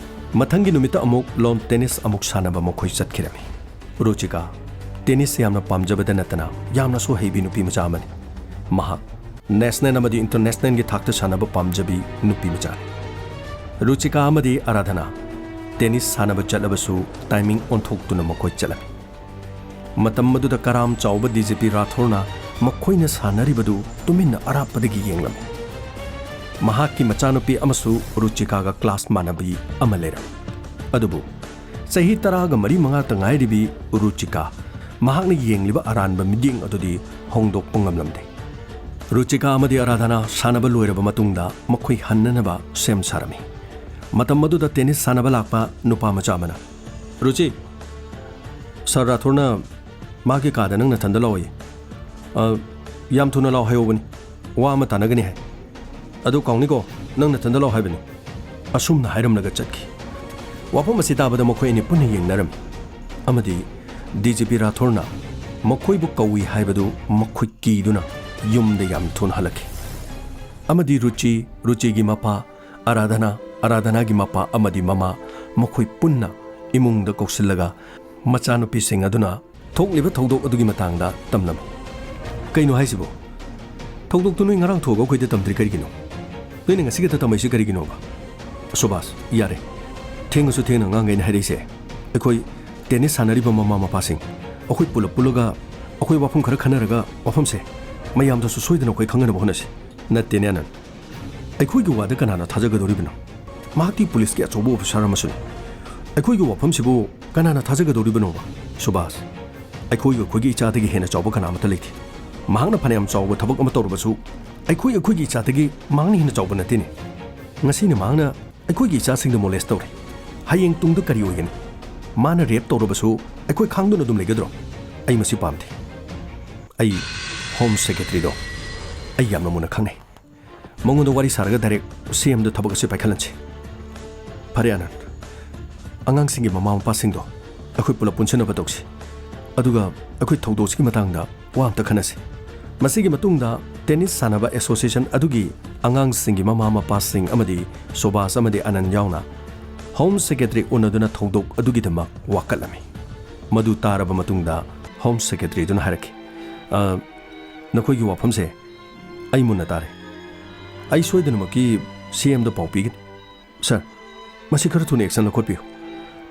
ꯃꯊꯪꯒꯤ ꯅꯨꯃꯤꯠꯇ ꯑꯃꯨꯛ ꯂꯣꯟ ꯇꯦꯅꯤꯁ ꯑꯃꯨꯛ ꯁꯥꯟꯅꯕ ꯃꯈꯣꯏ ꯆꯠꯈꯤꯔꯝꯃꯤ꯫ ꯔꯨꯆꯤꯀꯥ ꯇꯦꯅꯤꯁ ꯌꯥꯝꯅ ꯄꯥꯝꯖꯕꯗ ꯅꯠꯇꯅ ꯌꯥꯝꯅꯁꯨ ꯍꯩꯕꯤ ꯅꯨꯄꯤ ꯃꯆꯥ ꯑꯃꯅꯤ꯫ ꯃꯍꯥꯛ ꯅꯦꯁꯅꯦꯜ ꯑꯃꯗꯤ ꯏꯟꯇꯔꯅꯦꯁꯅꯦꯜꯒꯤ ꯊꯥꯛꯇ ꯁꯥꯟꯅꯕ ꯄꯥꯝꯖꯕꯤ ꯅꯨꯄꯤ ꯃꯆꯥꯅꯤ꯫ ꯔꯨꯆꯤꯀꯥ ꯑꯃꯗꯤ ꯑꯔꯥꯙꯅꯥ ꯇꯦꯅꯤꯁ ꯁꯥꯟꯅꯕ ꯆꯠꯂꯕꯁꯨ ꯇꯥꯏꯃꯤꯡ ꯑꯣꯟꯊꯣꯛꯇꯨꯅ ꯃꯈꯣꯏ ꯆꯠꯂꯝꯃꯤ꯫ ꯃꯇꯝ ꯑꯗꯨꯗ ꯀꯔꯥꯝ ꯆꯥꯎꯕ ꯗꯤ ꯖꯤ ꯄꯤ ꯔꯥꯊꯣꯔꯅ ꯃꯈꯣꯏꯅ ꯁꯥꯟꯅꯔꯤꯕꯗꯨ ꯇꯨꯃꯤꯟꯅ ꯑꯔꯥꯞꯄꯗꯒꯤ ꯌꯦꯡꯂꯝꯃꯤ꯫ ꯃꯍꯥꯛꯀꯤ ꯃꯆꯥꯅꯨꯄꯤ ꯑꯃꯁꯨ ꯔꯨꯆꯤꯀꯥꯒ ꯀ꯭ꯂꯥꯁ ꯃꯥꯟꯅꯕꯤ ꯑꯃ ꯂꯩꯔꯝꯃꯤ꯫ ꯑꯗꯨꯕꯨ ꯆꯍꯤ ꯇꯔꯥꯒ ꯃꯔꯤ ꯃꯉꯥꯇ ꯉꯥꯏꯔꯤꯕꯤ ꯔꯨꯆꯤꯀꯥ ꯃꯍꯥꯛꯅ ꯌꯦꯡꯂꯤꯕ ꯑꯔꯥꯟꯕ ꯃꯤꯠꯌꯦꯡ ꯑꯗꯨꯗꯤ ꯍꯣꯡꯗꯣꯛꯄ ꯉꯝꯂꯝꯗꯦ꯫ ꯔꯨꯆꯤꯀꯥ ꯑꯃꯗꯤ ꯑꯔꯥꯙꯅꯥ ꯁꯥꯟꯅꯕ ꯂꯣꯏꯔꯕ ꯃꯇꯨꯡꯗ ꯃꯈꯣꯏ ꯍꯟꯅꯅꯕ ꯁꯦꯝ ꯁꯥꯔꯝꯃꯤ꯫ ꯃꯇꯝ ꯑꯗꯨꯗ ꯇꯦꯅꯤꯁ ꯁꯥꯟꯅꯕ ꯂꯥꯛꯄ ꯅꯨꯄꯥ ꯃꯆꯥ ꯑꯃꯅ, "ꯔꯨꯆꯤ, ꯁꯥꯔ ꯔꯥꯊꯣꯔꯅ ꯃꯥꯒꯤ ꯀꯥꯗ ꯅꯪ ꯅꯊꯟꯗ ꯂꯥꯛꯑꯣꯌꯦ꯫ ꯑ, ꯌꯥꯝ ꯊꯨꯅ ꯂꯥꯛꯑꯣ ꯍꯥꯏꯍꯧꯕꯅꯤ꯫ ꯋꯥ ꯑꯃ ꯇꯥꯟꯅꯒꯅꯤ ꯍꯥꯏ꯫ ꯑꯗꯨ ꯀꯥꯎꯅꯤꯀꯣ, ꯅꯪ ꯅꯊꯟꯗ ꯂꯥꯛꯑꯣ ꯍꯥꯏꯕꯅꯤ꯫" ꯑꯁꯨꯝꯅ ꯍꯥꯏꯔꯝꯂꯒ ꯆꯠꯈꯤ꯫ ꯋꯥꯐꯝ ꯑꯁꯤ ꯇꯥꯕꯗ ꯃꯈꯣꯏ ꯑꯅꯤ ꯄꯨꯟꯅ ꯌꯦꯡꯅꯔꯝꯃꯤ꯫ ꯑꯃꯗꯤ ꯗꯤ ꯖꯤ ꯄꯤ ꯔꯥꯊꯣꯔꯅ ꯃꯈꯣꯏꯕꯨ ꯀꯧꯏ ꯍꯥꯏꯕꯗꯨ ꯃꯈꯣꯏ ꯀꯤꯗꯨꯅ ꯌꯨꯝꯗ ꯌꯥꯝ ꯊꯨꯅ ꯍꯜꯂꯛꯈꯤ꯫ ꯑꯃꯗꯤ ꯔꯨꯆꯤ, ꯔꯨꯆꯤꯒꯤ ꯃꯄꯥ, ꯑꯔꯥꯙꯅꯥ, ꯑꯔꯥꯙꯅꯥꯒꯤ ꯃꯄꯥ ꯑꯃꯗꯤ ꯃꯃꯥ, ꯃꯈꯣꯏ ꯄꯨꯟꯅ ꯏꯃꯨꯡꯗ ꯀꯧꯁꯤꯜꯂꯒ ꯃꯆꯥꯅꯨꯄꯤꯁꯤꯡ ꯑꯗꯨꯅ ꯊꯣꯛꯂꯤꯕ ꯊꯧꯗꯣꯛ ꯑꯗꯨꯒꯤ ꯃꯇꯥꯡꯗ ꯇꯝꯂꯝꯃꯤ꯫ "ꯀꯩꯅꯣ ꯍꯥꯏꯁꯤꯕꯣ? ꯊꯧꯗꯣꯛꯇꯨ ꯅꯣꯏ ꯉꯔꯥꯡ ꯊꯣꯛꯑꯒ ꯑꯩꯈꯣꯏꯗ ꯇꯝꯗ꯭ꯔꯤ ꯀꯔꯤꯒꯤꯅꯣ? ꯅꯣꯏꯅ ꯉꯁꯤ ꯈꯛꯇ ꯇꯝꯃꯛꯏꯁꯤ ꯀꯔꯤꯒꯤꯅꯣꯕ?" "ꯁꯨꯕꯥꯁ, ꯌꯥꯔꯦ꯫ ꯊꯦꯡꯉꯁꯨ ꯊꯦꯡꯅ ꯑꯉꯥꯡꯈꯩꯅ ꯍꯥꯏꯔꯛꯏꯁꯦ꯫ ꯑꯩꯈꯣꯏ ꯇꯦꯅꯤꯁ ꯁꯥꯟꯅꯔꯤꯕ ꯃꯃꯥ ꯃꯄꯥꯁꯤꯡ, ꯑꯩꯈꯣꯏ ꯄꯨꯂꯞ ꯄꯨꯜꯂꯒ ꯑꯩꯈꯣꯏ ꯋꯥꯐꯝ ꯈꯔ ꯈꯟꯅꯔꯒ ꯋꯥꯐꯝꯁꯦ ꯃꯌꯥꯝꯗꯁꯨ ꯁꯣꯏꯗꯅ ꯑꯩꯈꯣꯏ ꯈꯪꯍꯟꯅꯕ ꯍꯣꯠꯅꯁꯤ꯫" "ꯅꯠꯇꯦꯅꯦ ꯑꯅꯟ꯫ ꯑꯩꯈꯣꯏꯒꯤ ꯋꯥꯗ ꯀꯅꯥꯅ ꯊꯥꯖꯒꯗꯧꯔꯤꯕꯅꯣ? ꯃꯍꯥꯛꯇꯤ ꯄꯨꯂꯤꯁꯀꯤ ꯑꯆꯧꯕ ꯑꯣꯐꯤꯁꯥꯔ ꯑꯃꯁꯨꯅꯤ꯫ ꯑꯩꯈꯣꯏꯒꯤ ꯋꯥꯐꯝꯁꯤꯕꯨ ꯀꯅꯥꯅ ꯊꯥꯖꯒꯗꯧꯔꯤꯕꯅꯣꯕ?" "ꯁꯨꯕꯥꯁ, ꯑꯩꯈꯣꯏꯒ ꯑꯩꯈꯣꯏꯒꯤ ꯏꯆꯥꯗꯒꯤ ꯍꯦꯟꯅ ꯆꯥꯎꯕ ꯀꯅꯥ ꯑꯃꯠꯇ ꯂꯩꯇꯦ꯫ ꯃꯍꯥꯛꯅ ꯐꯅꯌꯥꯝ ꯆꯥꯎꯕ ꯊꯕꯛ ꯑꯃ ꯇꯧꯔꯕꯁꯨ ꯑꯩꯈꯣꯏ ꯑꯩꯈꯣꯏꯒꯤ ꯏꯆꯥꯗꯒꯤ ꯃꯍꯥꯛꯅ ꯍꯦꯟꯅ ꯆꯥꯎꯕ ꯅꯠꯇꯦꯅꯦ꯫ ꯉꯁꯤꯅ ꯃꯍꯥꯛꯅ ꯑꯩꯈꯣꯏꯒꯤ ꯏꯆꯥꯁꯤꯡꯗ ꯃꯣꯂꯦꯁ ꯇꯧꯔꯦ꯫ ꯍꯌꯦꯡ ꯇꯨꯡꯗ ꯀꯔꯤ ꯑꯣꯏꯒꯅꯤ? ꯃꯥꯅ ꯔꯦꯞ ꯇꯧꯔꯕꯁꯨ ꯑꯩꯈꯣꯏ ꯈꯥꯡꯗꯨꯅ ꯑꯗꯨꯝ ꯂꯩꯒꯗ꯭ꯔꯣ? ꯑꯩ ꯃꯁꯤ ꯄꯥꯝꯗꯦ꯫ ꯑꯩ ꯍꯣꯝ ꯁꯦꯀ꯭ꯔꯦꯇꯔꯤꯗꯣ ꯑꯩ ꯌꯥꯝꯅ ꯃꯨꯟꯅ ꯈꯪꯅꯩ꯫ ꯃꯉꯣꯟꯗ ꯋꯥꯔꯤ ꯁꯥꯔꯒ ꯗꯥꯏꯔꯦꯛ ꯁꯤ ꯑꯦꯝꯗ ꯊꯕꯛ ꯑꯁꯤ ꯄꯥꯏꯈꯠꯍꯟꯁꯤ꯫" "ꯐꯔꯦ ꯑꯅꯟ, ꯑꯉꯥꯡꯁꯤꯡꯒꯤ ꯃꯃꯥ ꯃꯄꯥꯁꯤꯡꯗꯣ ꯑꯩꯈꯣꯏ ꯄꯨꯂꯞ ꯄꯨꯟꯁꯤꯟꯅꯕ ꯇꯧꯁꯤ꯫ ꯑꯗꯨꯒ ꯑꯩꯈꯣꯏ ꯊꯧꯗꯣꯛꯁꯤꯒꯤ ꯃꯇꯥꯡꯗ ꯋꯥ ꯑꯝꯇ ꯈꯟꯅꯁꯤ꯫" ꯃꯁꯤꯒꯤ ꯃꯇꯨꯡꯗ ꯇꯦꯅꯤꯁ ꯁꯥꯟꯅꯕ ꯑꯦꯁꯣꯁꯤꯌꯦꯁꯟ ꯑꯗꯨꯒꯤ ꯑꯉꯥꯡꯁꯤꯡꯒꯤ ꯃꯃꯥ ꯃꯄꯥꯁꯤꯡ ꯑꯃꯗꯤ ꯁꯨꯕꯥꯁ ꯑꯃꯗꯤ ꯑꯅꯟ ꯌꯥꯎꯅ ꯍꯣꯝ ꯁꯦꯀ꯭ꯔꯦꯇꯔꯤ ꯎꯅꯗꯨꯅ ꯊꯧꯗꯣꯛ ꯑꯗꯨꯒꯤꯗꯃꯛ ꯋꯥꯀꯠꯂꯝꯃꯤ꯫ ꯃꯗꯨ ꯇꯥꯔꯕ ꯃꯇꯨꯡꯗ ꯍꯣꯝ ꯁꯦꯀ꯭ꯔꯦꯇꯔꯤꯗꯨꯅ ꯍꯥꯏꯔꯛꯈꯤ, "ꯑ, ꯅꯈꯣꯏꯒꯤ ꯋꯥꯐꯝꯁꯦ ꯑꯩ ꯃꯨꯟꯅ ꯇꯥꯔꯦ꯫ ꯑꯩ ꯁꯣꯏꯗꯅꯃꯛꯀꯤ ꯁꯤ ꯑꯦꯝꯗ ꯄꯥꯎ ꯄꯤꯒꯅꯤ꯫ ꯁꯥꯔ, ꯃꯁꯤ ꯈꯔ ꯊꯨꯅ ꯑꯦꯛꯁꯟ ꯂꯧꯈꯠꯄꯤꯌꯨ꯫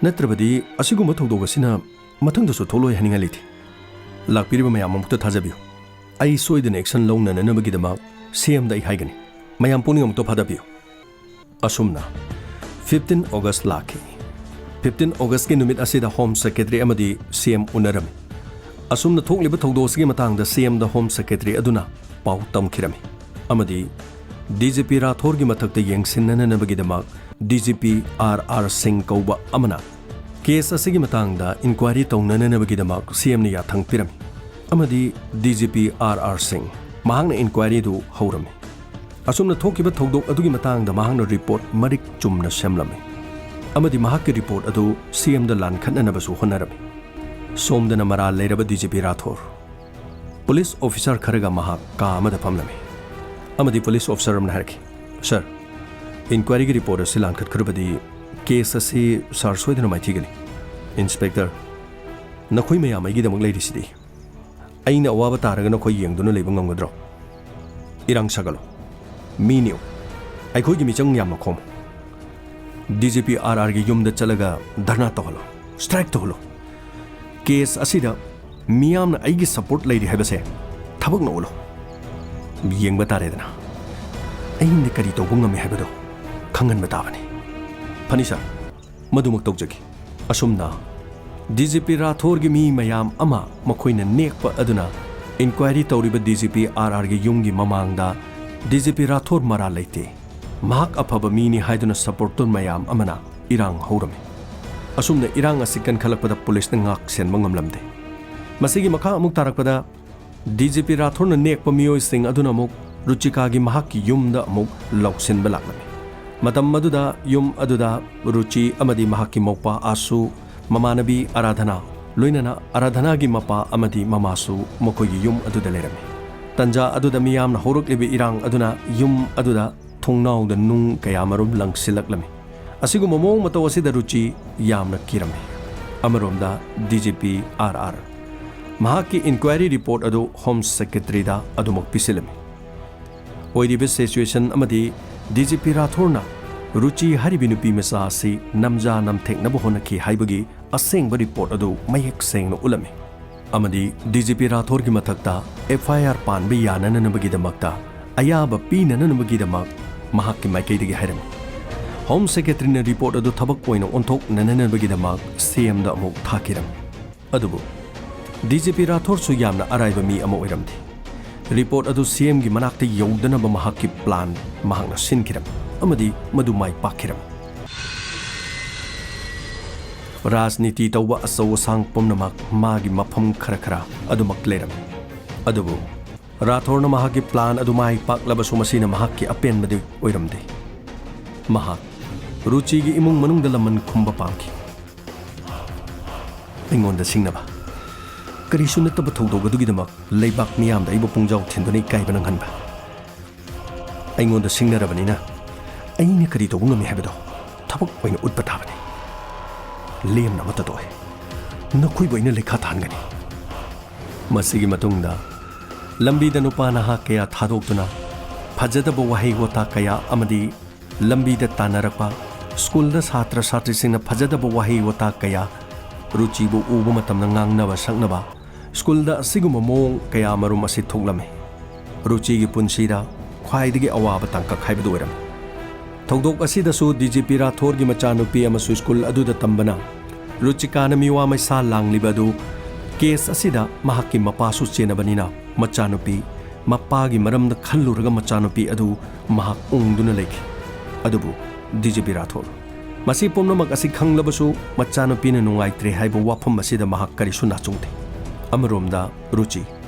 ꯅꯠꯇ꯭ꯔꯕꯗꯤ ꯑꯁꯤꯒꯨꯝꯕ ꯊꯧꯗꯣꯛ ꯑꯁꯤꯅ ꯃꯊꯪꯗꯁꯨ ꯊꯣꯛꯂꯣꯏ ꯍꯥꯏꯅꯤꯡꯉꯥꯏ ꯂꯩꯇꯦ꯫ ꯂꯥꯛꯄꯤꯔꯤꯕ ꯃꯌꯥꯝ ꯑꯃꯨꯛꯇ ꯊꯥꯖꯕꯤꯌꯨ꯫ ꯑꯩ ꯁꯣꯏꯗꯅ ꯑꯦꯛꯁꯟ ꯂꯧꯅꯅꯅꯕꯒꯤꯗꯃꯛ ꯁꯤ ꯑꯦꯝꯗ ꯑꯩ ꯍꯥꯏꯒꯅꯤ꯫ ꯃꯌꯥꯝ ꯄꯨꯛꯅꯤꯡ ꯑꯃꯨꯛꯇ ꯐꯥꯗꯕꯤꯌꯨ꯫" ꯑꯁꯨꯝꯅ ꯐꯤꯐꯇꯤꯟ ꯑꯣꯒꯁ ꯂꯥꯛꯈꯤ꯫ ꯐꯤꯐꯇꯤꯟ ꯑꯣꯒꯁꯀꯤ ꯅꯨꯃꯤꯠ ꯑꯁꯤꯗ ꯍꯣꯝ ꯁꯦꯀ꯭ꯔꯦꯇꯔꯤ ꯑꯃꯗꯤ ꯁꯤ ꯑꯦꯝ ꯎꯅꯔꯝꯃꯤ꯫ ꯑꯁꯨꯝꯅ ꯊꯣꯛꯂꯤꯕ ꯊꯧꯗꯣꯛ ꯑꯁꯤꯒꯤ ꯃꯇꯥꯡꯗ ꯁꯤ ꯑꯦꯝꯗ ꯍꯣꯝ ꯁꯦꯀ꯭ꯔꯦꯇꯔꯤ ꯑꯗꯨꯅ ꯄꯥꯎ ꯇꯝꯈꯤꯔꯝꯃꯤ ꯑꯃꯗꯤ ꯗꯤ ꯖꯤ ꯄꯤ ꯔꯥꯊꯣꯔꯒꯤ ꯃꯊꯛꯇ ꯌꯦꯡꯁꯤꯟꯅꯅꯕꯒꯤꯗꯃꯛ D G P R R ꯁꯤꯡ ꯀꯧꯕ ꯑꯃꯅ ꯀꯦꯁ ꯑꯁꯤꯒꯤ ꯃꯇꯥꯡꯗ ꯏꯟꯀ꯭ꯋꯥꯏꯔꯤ ꯇꯧꯅꯅꯕꯒꯤꯗꯃꯛ ꯁꯤ ꯑꯦꯝꯅ ꯌꯥꯊꯪ ꯄꯤꯔꯝꯃꯤ ꯑꯃꯗꯤ D G P R R ꯁꯤꯡ ꯃꯍꯥꯛꯅ ꯏꯟꯀ꯭ꯋꯥꯏꯔꯤꯗꯨ ꯍꯧꯔꯝꯃꯤ꯫ ꯑꯁꯨꯝꯅ ꯊꯣꯛꯈꯤꯕ ꯊꯧꯗꯣꯛ ꯑꯗꯨꯒꯤ ꯃꯇꯥꯡꯗ ꯃꯍꯥꯛꯅ ꯔꯤꯄꯣꯔꯠ ꯃꯔꯤꯛ ꯆꯨꯝꯅ ꯁꯦꯝꯂꯝꯃꯤ ꯑꯃꯗꯤ ꯃꯍꯥꯛꯀꯤ ꯔꯤꯄꯣꯔꯠ ꯑꯗꯨ ꯁꯤ ꯑꯦꯝꯗ ꯂꯥꯟꯈꯠꯅꯅꯕꯁꯨ ꯍꯣꯠꯅꯔꯝꯃꯤ꯫ ꯁꯣꯝꯗꯅ ꯃꯔꯥꯜ ꯂꯩꯔꯕ D G P Rathore police officer ꯈꯔꯒ ꯃꯍꯥꯛ ꯀꯥ ꯑꯃꯗ ꯐꯝꯂꯝꯃꯤ ꯑꯃꯗꯤ ꯄꯨꯂꯤꯁ ꯑꯣꯐꯤꯁꯥꯔ ꯑꯃꯅ ꯍꯥꯏꯔꯛꯈꯤ, "ꯁꯥꯔ, ꯏꯟꯀ꯭ꯋꯥꯏꯔꯤꯒꯤ ꯔꯤꯄꯣꯔꯠ ꯑꯁꯤ ꯂꯥꯟꯈꯠꯈ꯭ꯔꯕꯗꯤ ꯀꯦꯁ ꯑꯁꯤ ꯁꯥꯔ ꯁꯣꯏꯗꯅ ꯃꯥꯏꯊꯤꯒꯅꯤ꯫ ꯏꯟꯁꯄꯦꯛꯇꯔ, ꯅꯈꯣꯏ ꯃꯌꯥꯝ ꯑꯩꯒꯤꯗꯃꯛ ꯂꯩꯔꯤꯁꯤꯗꯤ꯫ ꯑꯩꯅ ꯑꯋꯥꯕ ꯇꯥꯔꯒ ꯅꯈꯣꯏ ꯌꯦꯡꯗꯨꯅ ꯂꯩꯕ ꯉꯝꯒꯗ꯭ꯔꯣ? ꯏꯔꯥꯡ ꯁꯥꯒꯠꯂꯣ꯫ ꯃꯤ ꯅꯦꯛꯎ꯫ ꯑꯩꯈꯣꯏꯒꯤ ꯃꯤꯆꯪ ꯌꯥꯝꯅ ꯈꯣꯝꯃꯨ꯫ ꯗꯤ ꯖꯤ ꯄꯤ ꯑꯥꯔ ꯑꯥꯔꯒꯤ ꯌꯨꯝꯗ ꯆꯠꯂꯒ ꯙꯔꯅꯥ ꯇꯧꯍꯜꯂꯣ, ꯁ꯭ꯇ꯭ꯔꯥꯏꯛ ꯇꯧꯍꯜꯂꯣ꯫ ꯀꯦꯁ ꯑꯁꯤꯗ ꯃꯤꯌꯥꯝꯅ ꯑꯩꯒꯤ ꯁꯄꯣꯔꯠ ꯂꯩꯔꯤ ꯍꯥꯏꯕꯁꯦ ꯊꯕꯛꯅ ꯎꯠꯂꯣ꯫ ꯌꯦꯡꯕ ꯇꯥꯔꯦꯗꯅ, ꯑꯩꯅ ꯀꯔꯤ ꯇꯧꯕ ꯉꯝꯃꯤ ꯍꯥꯏꯕꯗꯣ ꯈꯪꯍꯟꯕ ꯇꯥꯕꯅꯤ꯫ ꯐꯅꯤ ꯁꯥꯔ, ꯃꯗꯨꯃꯛ ꯇꯧꯖꯒꯦ꯫ ꯑꯁꯨꯝꯅ ꯗꯤ ꯖꯤ ꯄꯤ ꯔꯥꯊꯣꯔꯒꯤ ꯃꯤ ꯃꯌꯥꯝ ꯑꯃ ꯃꯈꯣꯏꯅ ꯅꯦꯛꯄ ꯑꯗꯨꯅ ꯏꯟꯀ꯭ꯋꯥꯏꯔꯤ ꯇꯧꯔꯤꯕ ꯗꯤ ꯖꯤ ꯄꯤ ꯑꯥꯔ ꯑꯥꯔꯒꯤ ꯌꯨꯝꯒꯤ ꯃꯃꯥꯡꯗ ꯗꯤ ꯖꯤ ꯄꯤ ꯔꯥꯊꯣꯔ ꯃꯔꯥꯜ ꯂꯩꯇꯦ, ꯃꯍꯥꯛ ꯑꯐꯕ ꯃꯤꯅꯤ ꯍꯥꯏꯗꯨꯅ ꯁꯄꯣꯔꯇꯔ ꯃꯌꯥꯝ ꯑꯃꯅ ꯏꯔꯥꯡ ꯍꯧꯔꯝꯃꯤ꯫ ꯑꯁꯨꯝꯅ ꯏꯔꯥꯡ ꯑꯁꯤ ꯀꯟꯈꯠꯂꯛꯄꯗ ꯄꯨꯂꯤꯁꯅ ꯉꯥꯛ ꯁꯦꯟꯕ ꯉꯝꯂꯝꯗꯦ꯫ ꯃꯁꯤꯒꯤ ꯃꯈꯥ ꯑꯃꯨꯛ ꯇꯥꯔꯛꯄꯗ ꯗꯤ ꯖꯤ ꯄꯤ ꯔꯥꯊꯣꯔꯅ ꯅꯦꯛꯄ ꯃꯤꯑꯣꯏꯁꯤꯡ ꯑꯗꯨꯅ ꯑꯃꯨꯛ ꯔꯨꯆꯤꯀꯥꯒꯤ ꯃꯍꯥꯛꯀꯤ ꯌꯨꯝꯗ ꯑꯃꯨꯛ ꯂꯧꯁꯤꯟꯕ ꯂꯥꯛꯂꯝꯃꯤ꯫ ꯃꯇꯝ ꯑꯗꯨꯗ ꯌꯨꯝ ꯑꯗꯨꯗ ꯔꯨꯆꯤ ꯑꯃꯗꯤ ꯃꯍꯥꯛꯀꯤ ꯃꯧꯄꯥ ꯑꯥꯁꯨ, ꯃꯃꯥꯟꯅꯕꯤ ꯑꯔꯥꯙꯅꯥ, ꯂꯣꯏꯅꯅ ꯑꯔꯥꯙꯅꯥꯒꯤ ꯃꯄꯥ ꯑꯃꯗꯤ ꯃꯃꯥꯁꯨ ꯃꯈꯣꯏꯒꯤ ꯌꯨꯝ ꯑꯗꯨꯗ ꯂꯩꯔꯝꯃꯤ꯫ ꯇꯟꯖꯥ ꯑꯗꯨꯗ ꯃꯤꯌꯥꯝꯅ ꯍꯧꯔꯛꯂꯤꯕ ꯏꯔꯥꯡ ꯑꯗꯨꯅ ꯌꯨꯝ ꯑꯗꯨꯗ ꯊꯣꯡꯅꯥꯎꯗ ꯅꯨꯡ ꯀꯌꯥꯃꯔꯨꯝ ꯂꯪꯁꯤꯜꯂꯛꯂꯝꯃꯤ꯫ ꯑꯁꯤꯒꯨꯝꯕ ꯃꯑꯣꯡ ꯃꯇꯧ ꯑꯁꯤꯗ ꯔꯨꯆꯤ ꯌꯥꯝꯅ ꯀꯤꯔꯝꯃꯤ꯫ ꯑꯃꯔꯣꯝꯗ D G P R R ꯃꯍꯥꯛꯀꯤ ꯏꯟꯀ꯭ꯋꯥꯏꯔꯤ ꯔꯤꯄꯣꯔꯠ ꯑꯗꯨ ꯍꯣꯝ ꯁꯦꯀ꯭ꯔꯦꯇꯔꯤꯗ ꯑꯗꯨꯃꯛ ꯄꯤꯁꯤꯜꯂꯝꯃꯤ꯫ ꯑꯣꯏꯔꯤꯕ ꯁꯤꯆꯨꯋꯦꯁꯟ ꯑꯃꯗꯤ ꯗꯤ ꯖꯤ ꯄꯤ ꯔꯥꯊꯣꯔꯅ ꯔꯨꯆꯤ ꯍꯥꯏꯔꯤꯕꯤ ꯅꯨꯄꯤ ꯃꯆꯥ ꯑꯁꯤ ꯅꯝꯖꯥ ꯅꯝꯊꯦꯛꯅꯕ ꯍꯣꯠꯅꯈꯤ ꯍꯥꯏꯕꯒꯤ ꯑꯁꯦꯡꯕ ꯔꯤꯄꯣꯔꯠ ꯑꯗꯨ ꯃꯌꯦꯛ ꯁꯦꯡꯅ ꯎꯠꯂꯝꯃꯤ꯫ ꯑꯃꯗꯤ ꯗꯤ ꯖꯤ ꯄꯤ ꯔꯥꯊꯣꯔꯒꯤ ꯃꯊꯛꯇ ꯑꯦꯐ ꯑꯥꯏ ꯑꯥꯔ ꯄꯥꯟꯕ ꯌꯥꯅꯅꯕꯒꯤꯗꯃꯛꯇ ꯑꯌꯥꯕ ꯄꯤꯅꯅꯕꯒꯤꯗꯃꯛ ꯃꯍꯥꯛꯀꯤ ꯃꯥꯏꯀꯩꯗꯒꯤ ꯍꯥꯏꯔꯝꯃꯤ꯫ ꯍꯣꯝ ꯁꯦꯀ꯭ꯔꯦꯇꯔꯤꯅ ꯔꯤꯄꯣꯔꯠ ꯑꯗꯨ ꯊꯕꯛ ꯑꯣꯏꯅ ꯑꯣꯟꯊꯣꯛꯅꯅꯕꯒꯤꯗꯃꯛ ꯁꯤ ꯑꯦꯝꯗ ꯑꯃꯨꯛ ꯊꯥꯈꯤꯔꯝꯃꯤ꯫ ꯑꯗꯨꯕꯨ ꯗꯤ ꯖꯤ ꯄꯤ ꯔꯥꯊꯣꯔꯁꯨ ꯌꯥꯝꯅ ꯑꯔꯥꯏꯕ ꯃꯤ ꯑꯃ ꯑꯣꯏꯔꯝꯗꯦ꯫ ꯔꯤꯄꯣꯔꯠ ꯑꯗꯨ ꯁꯤ ꯑꯦꯝꯒꯤ ꯃꯅꯥꯛꯇ ꯌꯧꯗꯅꯕ ꯃꯍꯥꯛꯀꯤ ꯄ꯭ꯂꯥꯟ ꯃꯍꯥꯛꯅ ꯁꯤꯟꯈꯤꯔꯝꯃꯤ ꯑꯃꯗꯤ ꯃꯗꯨ ꯃꯥꯏ ꯄꯥꯛꯈꯤꯔꯝꯃꯤ꯫ ꯔꯥꯖꯅꯤꯇꯤ ꯇꯧꯕ ꯑꯆꯧ ꯑꯁꯥꯡ ꯄꯨꯝꯅꯃꯛ ꯃꯥꯒꯤ ꯃꯐꯝ ꯈꯔ ꯈꯔ ꯑꯗꯨꯃꯛ ꯂꯩꯔꯝꯃꯤ꯫ ꯑꯗꯨꯕꯨ ꯔꯥꯊꯣꯔꯅ ꯃꯍꯥꯛꯀꯤ ꯄ꯭ꯂꯥꯟ ꯑꯗꯨ ꯃꯥꯏ ꯄꯥꯛꯂꯕꯁꯨ ꯃꯁꯤꯅ ꯃꯍꯥꯛꯀꯤ ꯑꯄꯦꯟꯕꯗꯤ ꯑꯣꯏꯔꯝꯗꯦ꯫ ꯃꯍꯥꯛ ꯔꯨꯆꯤꯒꯤ ꯏꯃꯨꯡ ꯃꯅꯨꯡꯗ ꯂꯃꯟ ꯈꯨꯝꯕ ꯄꯥꯝꯈꯤ꯫ ꯑꯩꯉꯣꯟꯗ ꯁꯤꯡꯅꯕ꯫ ꯀꯔꯤꯁꯨ ꯅꯠꯇꯕ ꯊꯧꯗꯣꯛ ꯑꯗꯨꯒꯤꯗꯃꯛ ꯂꯩꯕꯥꯛ ꯃꯤꯌꯥꯝꯗ ꯑꯩꯕꯨ ꯄꯨꯡꯖꯥꯎ ꯊꯤꯟꯗꯨꯅ ꯏꯀꯥꯏꯕ ꯅꯪꯍꯟꯕ꯫ ꯑꯩꯉꯣꯟꯗ ꯁꯤꯡꯅꯔꯕꯅꯤꯅ ꯑꯩꯅ ꯀꯔꯤ ꯇꯧꯕ ꯉꯝꯃꯤ ꯍꯥꯏꯕꯗꯣ ꯊꯕꯛ ꯑꯣꯏꯅ ꯎꯠꯄ ꯇꯥꯕꯅꯤ꯫ ꯂꯦꯝꯅ ꯑꯃꯠꯇ ꯇꯣꯛꯑꯦ꯫ ꯅꯈꯣꯏꯕꯨ ꯑꯩꯅ ꯂꯩꯈꯥ ꯊꯥꯍꯟꯒꯅꯤ꯫ ꯃꯁꯤꯒꯤ ꯃꯇꯨꯡꯗ ꯂꯝꯕꯤꯗ ꯅꯨꯄꯥ ꯅꯍꯥ ꯀꯌꯥ ꯊꯥꯗꯣꯛꯇꯨꯅ ꯐꯖꯗꯕ ꯋꯥꯍꯩ ꯋꯥꯇꯥ ꯀꯌꯥ ꯑꯃꯗꯤ ꯂꯝꯕꯤꯗ ꯇꯥꯟꯅꯔꯛꯄ, ꯁ꯭ꯀꯨꯜꯗ ꯁꯥꯇ꯭ꯔ ꯁꯥꯇ꯭ꯔꯤꯁꯤꯡꯅ ꯐꯖꯗꯕ ꯋꯥꯍꯩ ꯋꯥꯇꯥ ꯀꯌꯥ, ꯔꯨꯆꯤꯕꯨ ꯎꯕ ꯃꯇꯝꯗ ꯉꯥꯡꯅꯕ ꯁꯛꯅꯕ, ꯁ꯭ꯀꯨꯜꯗ ꯑꯁꯤꯒꯨꯝꯕ ꯃꯑꯣꯡ ꯀꯌꯥ ꯃꯔꯨꯝ ꯑꯁꯤ ꯊꯣꯛꯂꯝꯃꯤ꯫ ꯔꯨꯆꯤꯒꯤ ꯄꯨꯟꯁꯤꯗ ꯈ꯭ꯋꯥꯏꯗꯒꯤ ꯑꯋꯥꯕ ꯇꯥꯡꯀꯛ ꯍꯥꯏꯕꯗꯨ ꯑꯣꯏꯔꯝꯃꯤ꯫ ꯊꯧꯗꯣꯛ ꯑꯁꯤꯗꯁꯨ ꯗꯤ ꯖꯤ ꯄꯤ ꯔꯥꯊꯣꯔꯒꯤ ꯃꯆꯥꯅꯨꯄꯤ ꯑꯃꯁꯨ ꯁ꯭ꯀꯨꯜ ꯑꯗꯨꯗ ꯇꯝꯕꯅ ꯔꯨꯆꯤꯀꯥꯅ ꯃꯤꯋꯥ ꯃꯩꯁꯥ ꯂꯥꯡꯂꯤꯕ ꯑꯗꯨ, ꯀꯦꯁ ꯑꯁꯤꯗ ꯃꯍꯥꯛꯀꯤ ꯃꯄꯥꯁꯨ ꯆꯦꯟꯅꯕꯅꯤꯅ ꯃꯆꯥꯅꯨꯄꯤ ꯃꯄꯥꯒꯤ ꯃꯔꯝꯗ ꯈꯜꯂꯨꯔꯒ ꯃꯆꯥꯅꯨꯄꯤ ꯑꯗꯨ ꯃꯍꯥꯛ ꯎꯪꯗꯨꯅ ꯂꯩꯈꯤ꯫ ꯑꯗꯨꯕꯨ ꯗꯤ ꯖꯤ ꯄꯤ ꯔꯥꯊꯣꯔ ꯃꯁꯤ ꯄꯨꯝꯅꯃꯛ ꯑꯁꯤ ꯈꯪꯂꯕꯁꯨ ꯃꯆꯥꯅꯨꯄꯤꯅ ꯅꯨꯡꯉꯥꯏꯇ꯭ꯔꯦ ꯍꯥꯏꯕ ꯋꯥꯐꯝ ꯑꯁꯤꯗ ꯃꯍꯥꯛ ꯀꯔꯤꯁꯨ ꯅꯥꯆꯨꯡꯗꯦ꯫ ꯑꯃꯔꯣꯝꯗ ꯔꯨꯆꯤ,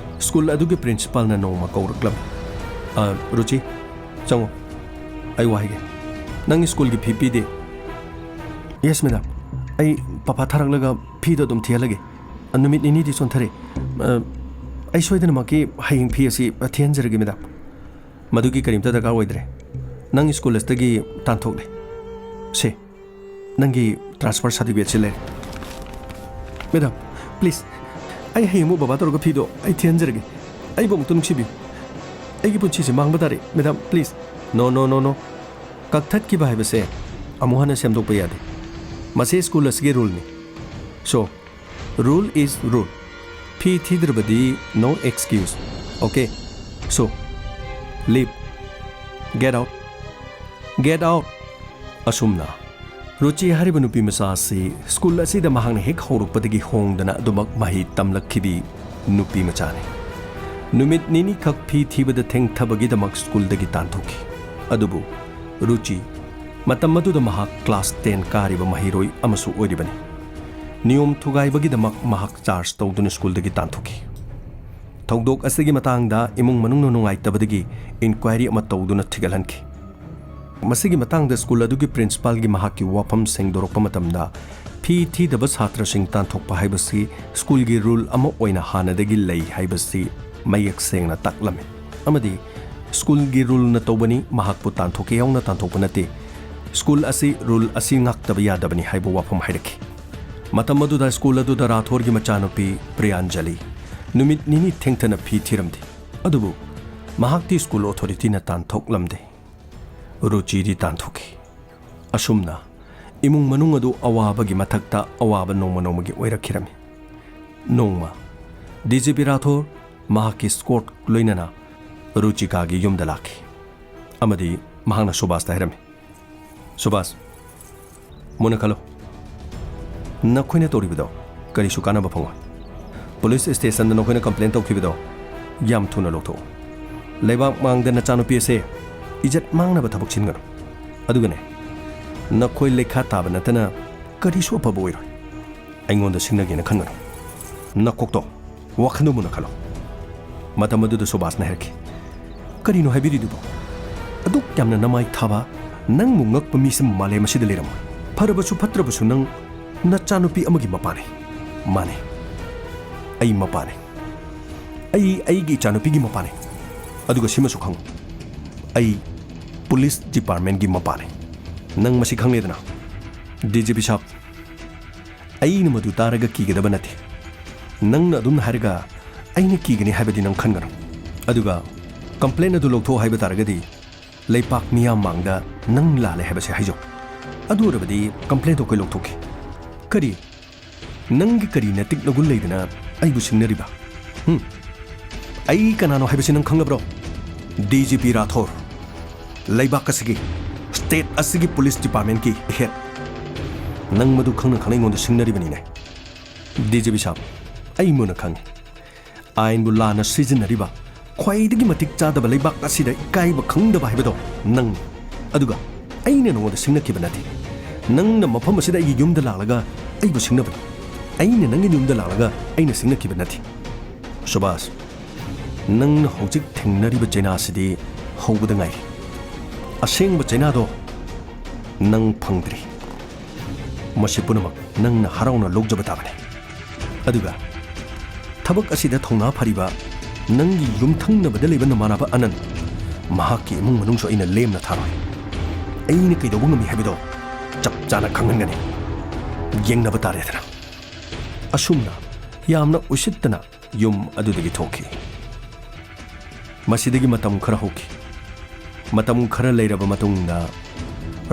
ꯁ꯭ꯀꯨꯜ ꯑꯗꯨꯒꯤ ꯄ꯭ꯔꯤꯟꯁꯤꯄꯥꯜꯅ ꯅꯣꯡꯃ ꯀꯧꯔꯛꯂꯝꯃꯤ꯫ "ꯑ, ꯔꯨꯆꯤ, ꯆꯪꯉꯣ꯫ ꯑꯩ ꯋꯥ ꯍꯥꯏꯒꯦ꯫ ꯅꯪ ꯁ꯭ꯀꯨꯜꯒꯤ ꯐꯤ ꯄꯤꯗꯦ?" "Yes, madam. ꯑꯩ ꯄꯄꯥ ꯊꯥꯔꯛꯂꯒ ꯐꯤꯗꯣ ꯑꯗꯨꯝ ꯊꯤꯍꯜꯂꯒꯦ꯫ ꯑ, ꯅꯨꯃꯤꯠ ꯅꯤꯅꯤꯗꯤ ꯆꯣꯟꯊꯔꯦ꯫ ꯑ, ꯑꯩ ꯁꯣꯏꯗꯅꯃꯛꯀꯤ ꯍꯌꯦꯡ ꯐꯤ ꯑꯁꯤ ꯊꯤꯍꯟꯖꯔꯒꯦ, ꯃꯦꯗꯥꯝ꯫ ꯃꯗꯨꯒꯤ ꯀꯔꯤꯝꯇ ꯗꯔꯀꯥꯔ ꯑꯣꯏꯗ꯭ꯔꯦ꯫ ꯅꯪ ꯁ꯭ꯀꯨꯜ ꯑꯁꯤꯗꯒꯤ ꯇꯥꯟꯊꯣꯛꯂꯦ꯫ ꯁꯦ, ꯅꯪꯒꯤ ꯇ꯭ꯔꯥꯟꯁꯐꯔ ꯁꯥꯔꯇꯤꯐꯤꯀꯦꯠꯁꯤ ꯂꯩꯔꯦ꯫" "ꯃꯦꯗꯥꯝ, ꯄ꯭ꯂꯤꯖ, ꯑꯩ ꯍꯌꯦꯡꯃꯨꯛ ꯕꯕꯥ ꯇꯧꯔꯒ ꯐꯤꯗꯣ ꯑꯩ ꯊꯤꯍꯟꯖꯔꯒꯦ꯫ ꯑꯩꯕꯨ ꯑꯃꯨꯛꯇ ꯅꯨꯡꯁꯤꯕꯤꯌꯨ꯫ ꯑꯩꯒꯤ ꯄꯨꯟꯁꯤꯁꯦ ꯃꯥꯡꯕ ꯇꯥꯔꯦ, ꯃꯦꯗꯥꯝ, ꯄ꯭ꯂꯤꯖ꯫" "ꯅꯣ, ꯅꯣ, ꯅꯣ, ꯅꯣ꯫ ꯀꯛꯊꯠꯈꯤꯕ ꯍꯥꯏꯕꯁꯦ ꯑꯃꯨꯛ ꯍꯟꯅ ꯁꯦꯝꯗꯣꯛꯄ ꯌꯥꯗꯦ꯫ ꯃꯁꯤ ꯁ꯭ꯀꯨꯜ ꯑꯁꯤꯒꯤ ꯔꯨꯜꯅꯤ꯫ So, rule is rule꯫ Fee ꯊꯤꯗ꯭ꯔꯕꯗꯤ no excuse꯫ Okay? So, leave꯫ Get out꯫ Get out!" ꯑꯁꯨꯝꯅ ꯔꯨꯆꯤ ꯍꯥꯏꯔꯤꯕ ꯅꯨꯄꯤ ꯃꯆꯥ ꯑꯁꯤ ꯁ꯭ꯀꯨꯜ ꯑꯁꯤꯗ ꯃꯍꯥꯛꯅ ꯍꯦꯛ ꯍꯧꯔꯛꯄꯗꯒꯤ ꯍꯣꯡꯗꯅ ꯑꯗꯨꯃꯛ ꯃꯍꯩ ꯇꯝꯂꯛꯈꯤꯕꯤ ꯅꯨꯄꯤ ꯃꯆꯥꯅꯤ꯫ ꯅꯨꯃꯤꯠ ꯅꯤꯅꯤꯈꯛ ꯐꯤ ꯊꯤꯕꯗ ꯊꯦꯡꯊꯕꯒꯤꯗꯃꯛ ꯁ꯭ꯀꯨꯜꯗꯒꯤ ꯇꯥꯟꯊꯣꯛꯈꯤ꯫ ꯑꯗꯨꯕꯨ ꯔꯨꯆꯤ, ꯃꯇꯝ ꯑꯗꯨꯗ ꯃꯍꯥꯛ ꯀ꯭ꯂꯥꯁ ꯇꯦꯟ ꯀꯥꯔꯤꯕ ꯃꯍꯩꯔꯣꯏ ꯑꯃꯁꯨ ꯑꯣꯏꯔꯤꯕꯅꯤ꯫ ꯅꯤꯌꯣꯝ ꯊꯨꯒꯥꯏꯕꯒꯤꯗꯃꯛ ꯃꯍꯥꯛ ꯆꯥꯔꯖ ꯇꯧꯗꯨꯅ ꯁ꯭ꯀꯨꯜꯗꯒꯤ ꯇꯥꯟꯊꯣꯛꯈꯤ꯫ ꯊꯧꯗꯣꯛ ꯑꯁꯤꯒꯤ ꯃꯇꯥꯡꯗ ꯏꯃꯨꯡ ꯃꯅꯨꯡꯅ ꯅꯨꯡꯉꯥꯏꯇꯕꯗꯒꯤ ꯏꯟꯀ꯭ꯋꯥꯏꯔꯤ ꯑꯃ ꯇꯧꯗꯨꯅ ꯊꯤꯒꯠꯍꯟꯈꯤ꯫ ꯃꯁꯤꯒꯤ ꯃꯇꯥꯡꯗ ꯁ꯭ꯀꯨꯜ ꯑꯗꯨꯒꯤ ꯄ꯭ꯔꯤꯟꯁꯤꯄꯥꯜꯒꯤ ꯃꯍꯥꯛꯀꯤ ꯋꯥꯐꯝ ꯁꯦꯡꯗꯣꯔꯛꯄ ꯃꯇꯝꯗ, ꯐꯤ ꯊꯤꯗꯕ ꯁꯥꯇ꯭ꯔꯁꯤꯡ ꯇꯥꯟꯊꯣꯛꯄ ꯍꯥꯏꯕꯁꯤ ꯁ꯭ꯀꯨꯜꯒꯤ ꯔꯨꯜ ꯑꯃ ꯑꯣꯏꯅ ꯍꯥꯟꯅꯗꯒꯤ ꯂꯩ ꯍꯥꯏꯕꯁꯤ ꯃꯌꯦꯛ ꯁꯦꯡꯅ ꯇꯥꯛꯂꯝꯃꯤ꯫ ꯑꯃꯗꯤ ꯁ꯭ꯀꯨꯜꯒꯤ ꯔꯨꯜꯅ ꯇꯧꯕꯅꯤ, ꯃꯍꯥꯛꯄꯨ ꯇꯥꯟꯊꯣꯛꯀꯦ ꯌꯥꯎꯅ ꯇꯥꯟꯊꯣꯛꯄ ꯅꯠꯇꯦ꯫ ꯁ꯭ꯀꯨꯜ ꯑꯁꯤ ꯔꯨꯜ ꯑꯁꯤ ꯉꯥꯛꯇꯕ ꯌꯥꯗꯕꯅꯤ ꯍꯥꯏꯕ ꯋꯥꯐꯝ ꯍꯥꯏꯔꯛꯈꯤ꯫ ꯃꯇꯝ ꯑꯗꯨꯗ ꯁ꯭ꯀꯨꯜ ꯑꯗꯨꯗ ꯔꯥꯊꯣꯔꯒꯤ ꯃꯆꯥꯅꯨꯄꯤ ꯄ꯭ꯔꯤꯌꯥꯟꯖꯂꯤ ꯅꯨꯃꯤꯠ ꯅꯤꯅꯤ ꯊꯦꯡꯊꯅ ꯐꯤ ꯊꯤꯔꯝꯗꯦ꯫ ꯑꯗꯨꯕꯨ ꯃꯍꯥꯛꯇꯤ ꯁ꯭ꯀꯨꯜ ꯑꯣꯊꯣꯔꯤꯇꯤꯅ ꯇꯥꯟꯊꯣꯛꯂꯝꯗꯦ꯫ ꯔꯨꯆꯤꯗꯤ ꯇꯥꯟꯊꯣꯛꯈꯤ꯫ ꯑꯁꯨꯝꯅ ꯏꯃꯨꯡ ꯃꯅꯨꯡ ꯑꯗꯨ ꯑꯋꯥꯕꯒꯤ ꯃꯊꯛꯇ ꯑꯋꯥꯕ ꯅꯣꯡꯃ ꯅꯣꯡꯃꯒꯤ ꯑꯣꯏꯔꯛꯈꯤꯔꯝꯃꯤ꯫ ꯅꯣꯡꯃ ꯗꯤ ꯖꯤ ꯄꯤ ꯔꯥꯊꯣꯔ ꯃꯍꯥꯛꯀꯤ ꯁ꯭ꯀꯣꯔꯠ ꯂꯣꯏꯅꯅ ꯔꯨꯆꯤꯀꯥꯒꯤ ꯌꯨꯝꯗ ꯂꯥꯛꯈꯤ ꯑꯃꯗꯤ ꯃꯍꯥꯛꯅ ꯁꯨꯕꯥꯁꯇ ꯍꯥꯏꯔꯝꯃꯤ, "ꯁꯨꯕꯥꯁ, ꯃꯨꯟꯅ ꯈꯜꯂꯨ꯫ ꯅꯈꯣꯏꯅ ꯇꯧꯔꯤꯕꯗꯣ ꯀꯔꯤꯁꯨ ꯀꯥꯟꯅꯕ ꯐꯪꯉꯣꯏ꯫ ꯄꯨꯂꯤꯁ ꯁ꯭ꯇꯦꯁꯟꯗ ꯅꯈꯣꯏꯅ ꯀꯝꯄ꯭ꯂꯦꯟ ꯇꯧꯈꯤꯕꯗꯣ ꯌꯥꯝ ꯊꯨꯅ ꯂꯧꯊꯣꯛꯎ꯫ ꯂꯩꯕꯥꯛ ꯃꯥꯡꯗ ꯅꯆꯥꯅꯨꯄꯤ ꯑꯁꯦ ꯏꯖꯠ ꯃꯥꯡꯅꯕ ꯊꯕꯛ ꯁꯤꯟꯒꯅꯨ꯫ ꯑꯗꯨꯒꯅꯦ, ꯅꯈꯣꯏ ꯂꯩꯈꯥ ꯇꯥꯕ ꯅꯠꯇꯅ ꯀꯔꯤꯁꯨ ꯑꯐꯕ ꯑꯣꯏꯔꯣꯏ꯫ ꯑꯩꯉꯣꯟꯗ ꯁꯤꯡꯅꯒꯦꯅ ꯈꯟꯒꯅꯨ꯫ ꯅꯀꯣꯛꯇꯣ ꯋꯥꯈꯜꯗꯣ ꯃꯨꯟꯅ ꯈꯜꯂꯣ꯫" ꯃꯇꯝ ꯑꯗꯨꯗ ꯁꯨꯕꯥꯁꯅ ꯍꯥꯏꯔꯛꯈꯤ, "ꯀꯔꯤꯅꯣ ꯍꯥꯏꯕꯤꯔꯤꯗꯨꯕꯣ? ꯑꯗꯨꯛ ꯌꯥꯝꯅ ꯅꯃꯥꯏ ꯊꯥꯕ, ꯅꯪꯕꯨ ꯉꯛꯄ ꯃꯤꯁꯦ ꯃꯥꯂꯦꯝ ꯑꯁꯤꯗ ꯂꯩꯔꯝꯃꯣꯏ꯫ ꯐꯔꯕꯁꯨ ꯐꯠꯇ꯭ꯔꯕꯁꯨ ꯅꯪ ꯅꯆꯥꯅꯨꯄꯤ ꯑꯃꯒꯤ ꯃꯄꯥꯅꯤ꯫" "ꯃꯥꯅꯤ, ꯑꯩ ꯃꯄꯥꯅꯤ꯫ ꯑꯩ ꯑꯩꯒꯤ ꯏꯆꯥꯅꯨꯄꯤꯒꯤ ꯃꯄꯥꯅꯤ꯫ ꯑꯗꯨꯒ ꯁꯤꯃꯁꯨ ꯈꯪꯉꯨ, ꯑꯩ ꯄꯨꯂꯤꯁ ꯗꯤꯄꯥꯔꯠꯃꯦꯟꯒꯤ ꯃꯄꯥꯅꯤ꯫ ꯅꯪ ꯃꯁꯤ ꯈꯪꯂꯦꯗꯅ, ꯗꯤ ꯖꯤ ꯄꯤ ꯁꯥꯕ, ꯑꯩꯅ ꯃꯗꯨ ꯇꯥꯔꯒ ꯀꯤꯒꯗꯕ ꯅꯠꯇꯦ꯫ ꯅꯪꯅ ꯑꯗꯨꯝ ꯍꯥꯏꯔꯒ ꯑꯩꯅ ꯀꯤꯒꯅꯤ ꯍꯥꯏꯕꯗꯤ ꯅꯪ ꯈꯟꯒꯅꯨ꯫ ꯑꯗꯨꯒ ꯀꯝꯄ꯭ꯂꯦꯟ ꯑꯗꯨ ꯂꯧꯊꯣꯛ ꯍꯥꯏꯕ ꯇꯥꯔꯒꯗꯤ ꯂꯩꯄꯥꯛ ꯃꯤꯌꯥꯝ ꯃꯥꯡꯗ ꯅꯪ ꯂꯥꯜꯂꯦ ꯍꯥꯏꯕꯁꯦ ꯍꯥꯏꯖꯧ꯫ ꯑꯗꯨ ꯑꯣꯏꯔꯕꯗꯤ ꯀꯝꯄ꯭ꯂꯦꯟꯗꯣ ꯑꯩꯈꯣꯏ ꯂꯧꯊꯣꯛꯀꯦ꯫" "ꯀꯔꯤ? ꯅꯪꯒꯤ ꯀꯔꯤ ꯅꯇꯤꯛ ꯅꯒꯨꯟ ꯂꯩꯗꯅ ꯑꯩꯕꯨ ꯁꯤꯡꯅꯔꯤꯕ? ꯍꯨꯝ? ꯑꯩ ꯀꯅꯥꯅꯣ ꯍꯥꯏꯕꯁꯤ ꯅꯪ ꯈꯪꯂꯕ꯭ꯔꯣ? ꯗꯤ ꯖꯤ ꯄꯤ ꯔꯥꯊꯣꯔ, ꯂꯩꯕꯥꯛ ꯑꯁꯤꯒꯤ, ꯁ꯭ꯇꯦꯠ ꯑꯁꯤꯒꯤ ꯄꯨꯂꯤꯁ ꯗꯤꯄꯥꯔꯠꯃꯦꯟꯀꯤ ꯍꯦꯗ꯫ ꯅꯪ ꯃꯗꯨ ꯈꯪꯅ ꯈꯪꯅ ꯑꯩꯉꯣꯟꯗ ꯁꯤꯡꯅꯔꯤꯕꯅꯤꯅꯦ꯫ ꯗꯤ ꯖꯤ ꯄꯤ ꯁꯥꯕ, ꯑꯩ ꯃꯨꯟꯅ ꯈꯪꯉꯤ꯫ ꯑꯥꯏꯟꯕꯨ ꯂꯥꯟꯅ ꯁꯤꯖꯤꯟꯅꯔꯤꯕ, ꯈ꯭ꯋꯥꯏꯗꯒꯤ ꯃꯇꯤꯛ ꯆꯥꯗꯕ ꯂꯩꯕꯥꯛ ꯑꯁꯤꯗ ꯏꯀꯥꯏꯕ ꯈꯪꯗꯕ ꯍꯥꯏꯕꯗꯣ ꯅꯪꯅꯤ꯫ ꯑꯗꯨꯒ ꯑꯩꯅ ꯅꯉꯣꯟꯗ ꯁꯤꯡꯅꯈꯤꯕ ꯅꯠꯇꯦ꯫ ꯅꯪꯅ ꯃꯐꯝ ꯑꯁꯤꯗ ꯑꯩꯒꯤ ꯌꯨꯝꯗ ꯂꯥꯛꯂꯒ ꯑꯩꯕꯨ ꯁꯤꯡꯅꯕꯅꯤ꯫ ꯑꯩꯅ ꯅꯪꯒꯤ ꯌꯨꯝꯗ ꯂꯥꯛꯂꯒ ꯑꯩꯅ ꯁꯤꯡꯅꯈꯤꯕ ꯅꯠꯇꯦ꯫ ꯁꯨꯕꯥꯁ, ꯅꯪꯅ ꯍꯧꯖꯤꯛ ꯊꯦꯡꯅꯔꯤꯕ ꯆꯩꯅꯥꯁꯤꯗꯤ ꯍꯧꯕꯗ ꯉꯥꯏꯔꯤ꯫ ꯑꯁꯦꯡꯕ ꯆꯩꯅꯥꯗꯣ ꯅꯪ ꯐꯪꯗ꯭ꯔꯤ꯫ ꯃꯁꯤ ꯄꯨꯝꯅꯃꯛ ꯅꯪꯅ ꯍꯔꯥꯎꯅ ꯂꯧꯖꯕ ꯇꯥꯕꯅꯤ꯫ ꯑꯗꯨꯒ ꯊꯕꯛ ꯑꯁꯤꯗ ꯊꯧꯅꯥ ꯐꯔꯤꯕ ꯅꯪꯒꯤ ꯌꯨꯝꯊꯪꯅꯕꯗ ꯂꯩꯕ ꯅꯃꯥꯟꯅꯕ ꯑꯅꯟ, ꯃꯍꯥꯛꯀꯤ ꯏꯃꯨꯡ ꯃꯅꯨꯡꯁꯨ ꯑꯩꯅ ꯂꯦꯝꯅ ꯊꯥꯔꯣꯏ꯫ ꯑꯩꯅ ꯀꯩꯗꯧꯕ ꯉꯝꯃꯤ ꯍꯥꯏꯕꯗꯣ ꯆꯞ ꯆꯥꯅ ꯈꯪꯍꯟꯒꯅꯤ꯫ ꯌꯦꯡꯅꯕ ꯇꯥꯔꯦꯗꯅ꯫ ꯑꯁꯨꯝꯅ ꯌꯥꯝꯅ ꯎꯁꯤꯠꯇꯅ ꯌꯨꯝ ꯑꯗꯨꯗꯒꯤ ꯊꯣꯛꯈꯤ꯫ ꯃꯁꯤꯗꯒꯤ ꯃꯇꯝ ꯈꯔ ꯍꯧꯈꯤ꯫ ꯃꯇꯝ ꯈꯔ ꯂꯩꯔꯕ ꯃꯇꯨꯡꯗ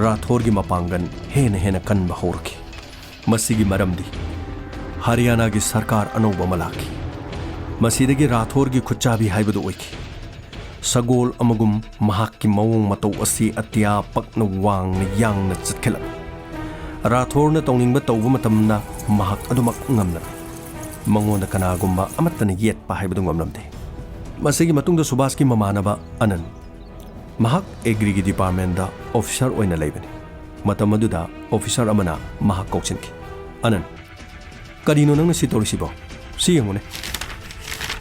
ꯔꯥꯊꯣꯔꯒꯤ ꯃꯄꯥꯡꯒꯜ ꯍꯦꯟꯅ ꯍꯦꯟꯅ ꯀꯟꯕ ꯍꯧꯔꯛꯈꯤ꯫ ꯃꯁꯤꯒꯤ ꯃꯔꯝꯗꯤ ꯍꯔꯤꯌꯥꯅꯥꯒꯤ ꯁꯔꯀꯥꯔ ꯑꯅꯧꯕ ꯑꯃ ꯂꯥꯛꯈꯤ꯫ ꯃꯁꯤꯗꯒꯤ ꯔꯥꯊꯣꯔꯒꯤ ꯈꯨꯠꯆꯥꯕꯤ ꯍꯥꯏꯕꯗꯨ ꯑꯣꯏꯈꯤ꯫ ꯁꯒꯣꯜ ꯑꯃꯒꯨꯝ ꯃꯍꯥꯛꯀꯤ ꯃꯑꯣꯡ ꯃꯇꯧ ꯑꯁꯤ ꯑꯇꯤꯌꯥ ꯄꯛꯅ ꯋꯥꯡꯅ ꯌꯥꯡꯅ ꯆꯠꯈꯠꯂꯝꯃꯤ꯫ ꯔꯥꯊꯣꯔꯅ ꯇꯧꯅꯤꯡꯕ ꯇꯧꯕ ꯃꯇꯝꯗ ꯃꯍꯥꯛ ꯑꯗꯨꯃꯛ ꯉꯝꯂꯝꯃꯤ꯫ ꯃꯉꯣꯟꯗ ꯀꯅꯥꯒꯨꯝꯕ ꯑꯃꯠꯇꯅ ꯌꯦꯠꯄ ꯍꯥꯏꯕꯗꯨ ꯉꯝꯂꯝꯗꯦ꯫ ꯃꯁꯤꯒꯤ ꯃꯇꯨꯡꯗ ꯁꯨꯕꯥꯁꯀꯤ ꯃꯃꯥꯟꯅꯕ ꯑꯅꯟ, ꯃꯍꯥꯛ ꯑꯦꯒ꯭ꯔꯤꯒꯤ ꯗꯤꯄꯥꯔꯠꯃꯦꯟꯗ ꯑꯣꯐꯤꯁꯥꯔ ꯑꯣꯏꯅ ꯂꯩꯕꯅꯤ꯫ ꯃꯇꯝ ꯑꯗꯨꯗ ꯑꯣꯐꯤꯁꯥꯔ ꯑꯃꯅ ꯃꯍꯥꯛ ꯀꯧꯁꯤꯟꯈꯤ꯫ "ꯑꯅꯟ, ꯀꯔꯤꯅꯣ ꯅꯪꯅ ꯁꯤ ꯇꯧꯔꯤꯁꯤꯕꯣ? ꯁꯤ ꯌꯦꯡꯉꯨꯅꯦ꯫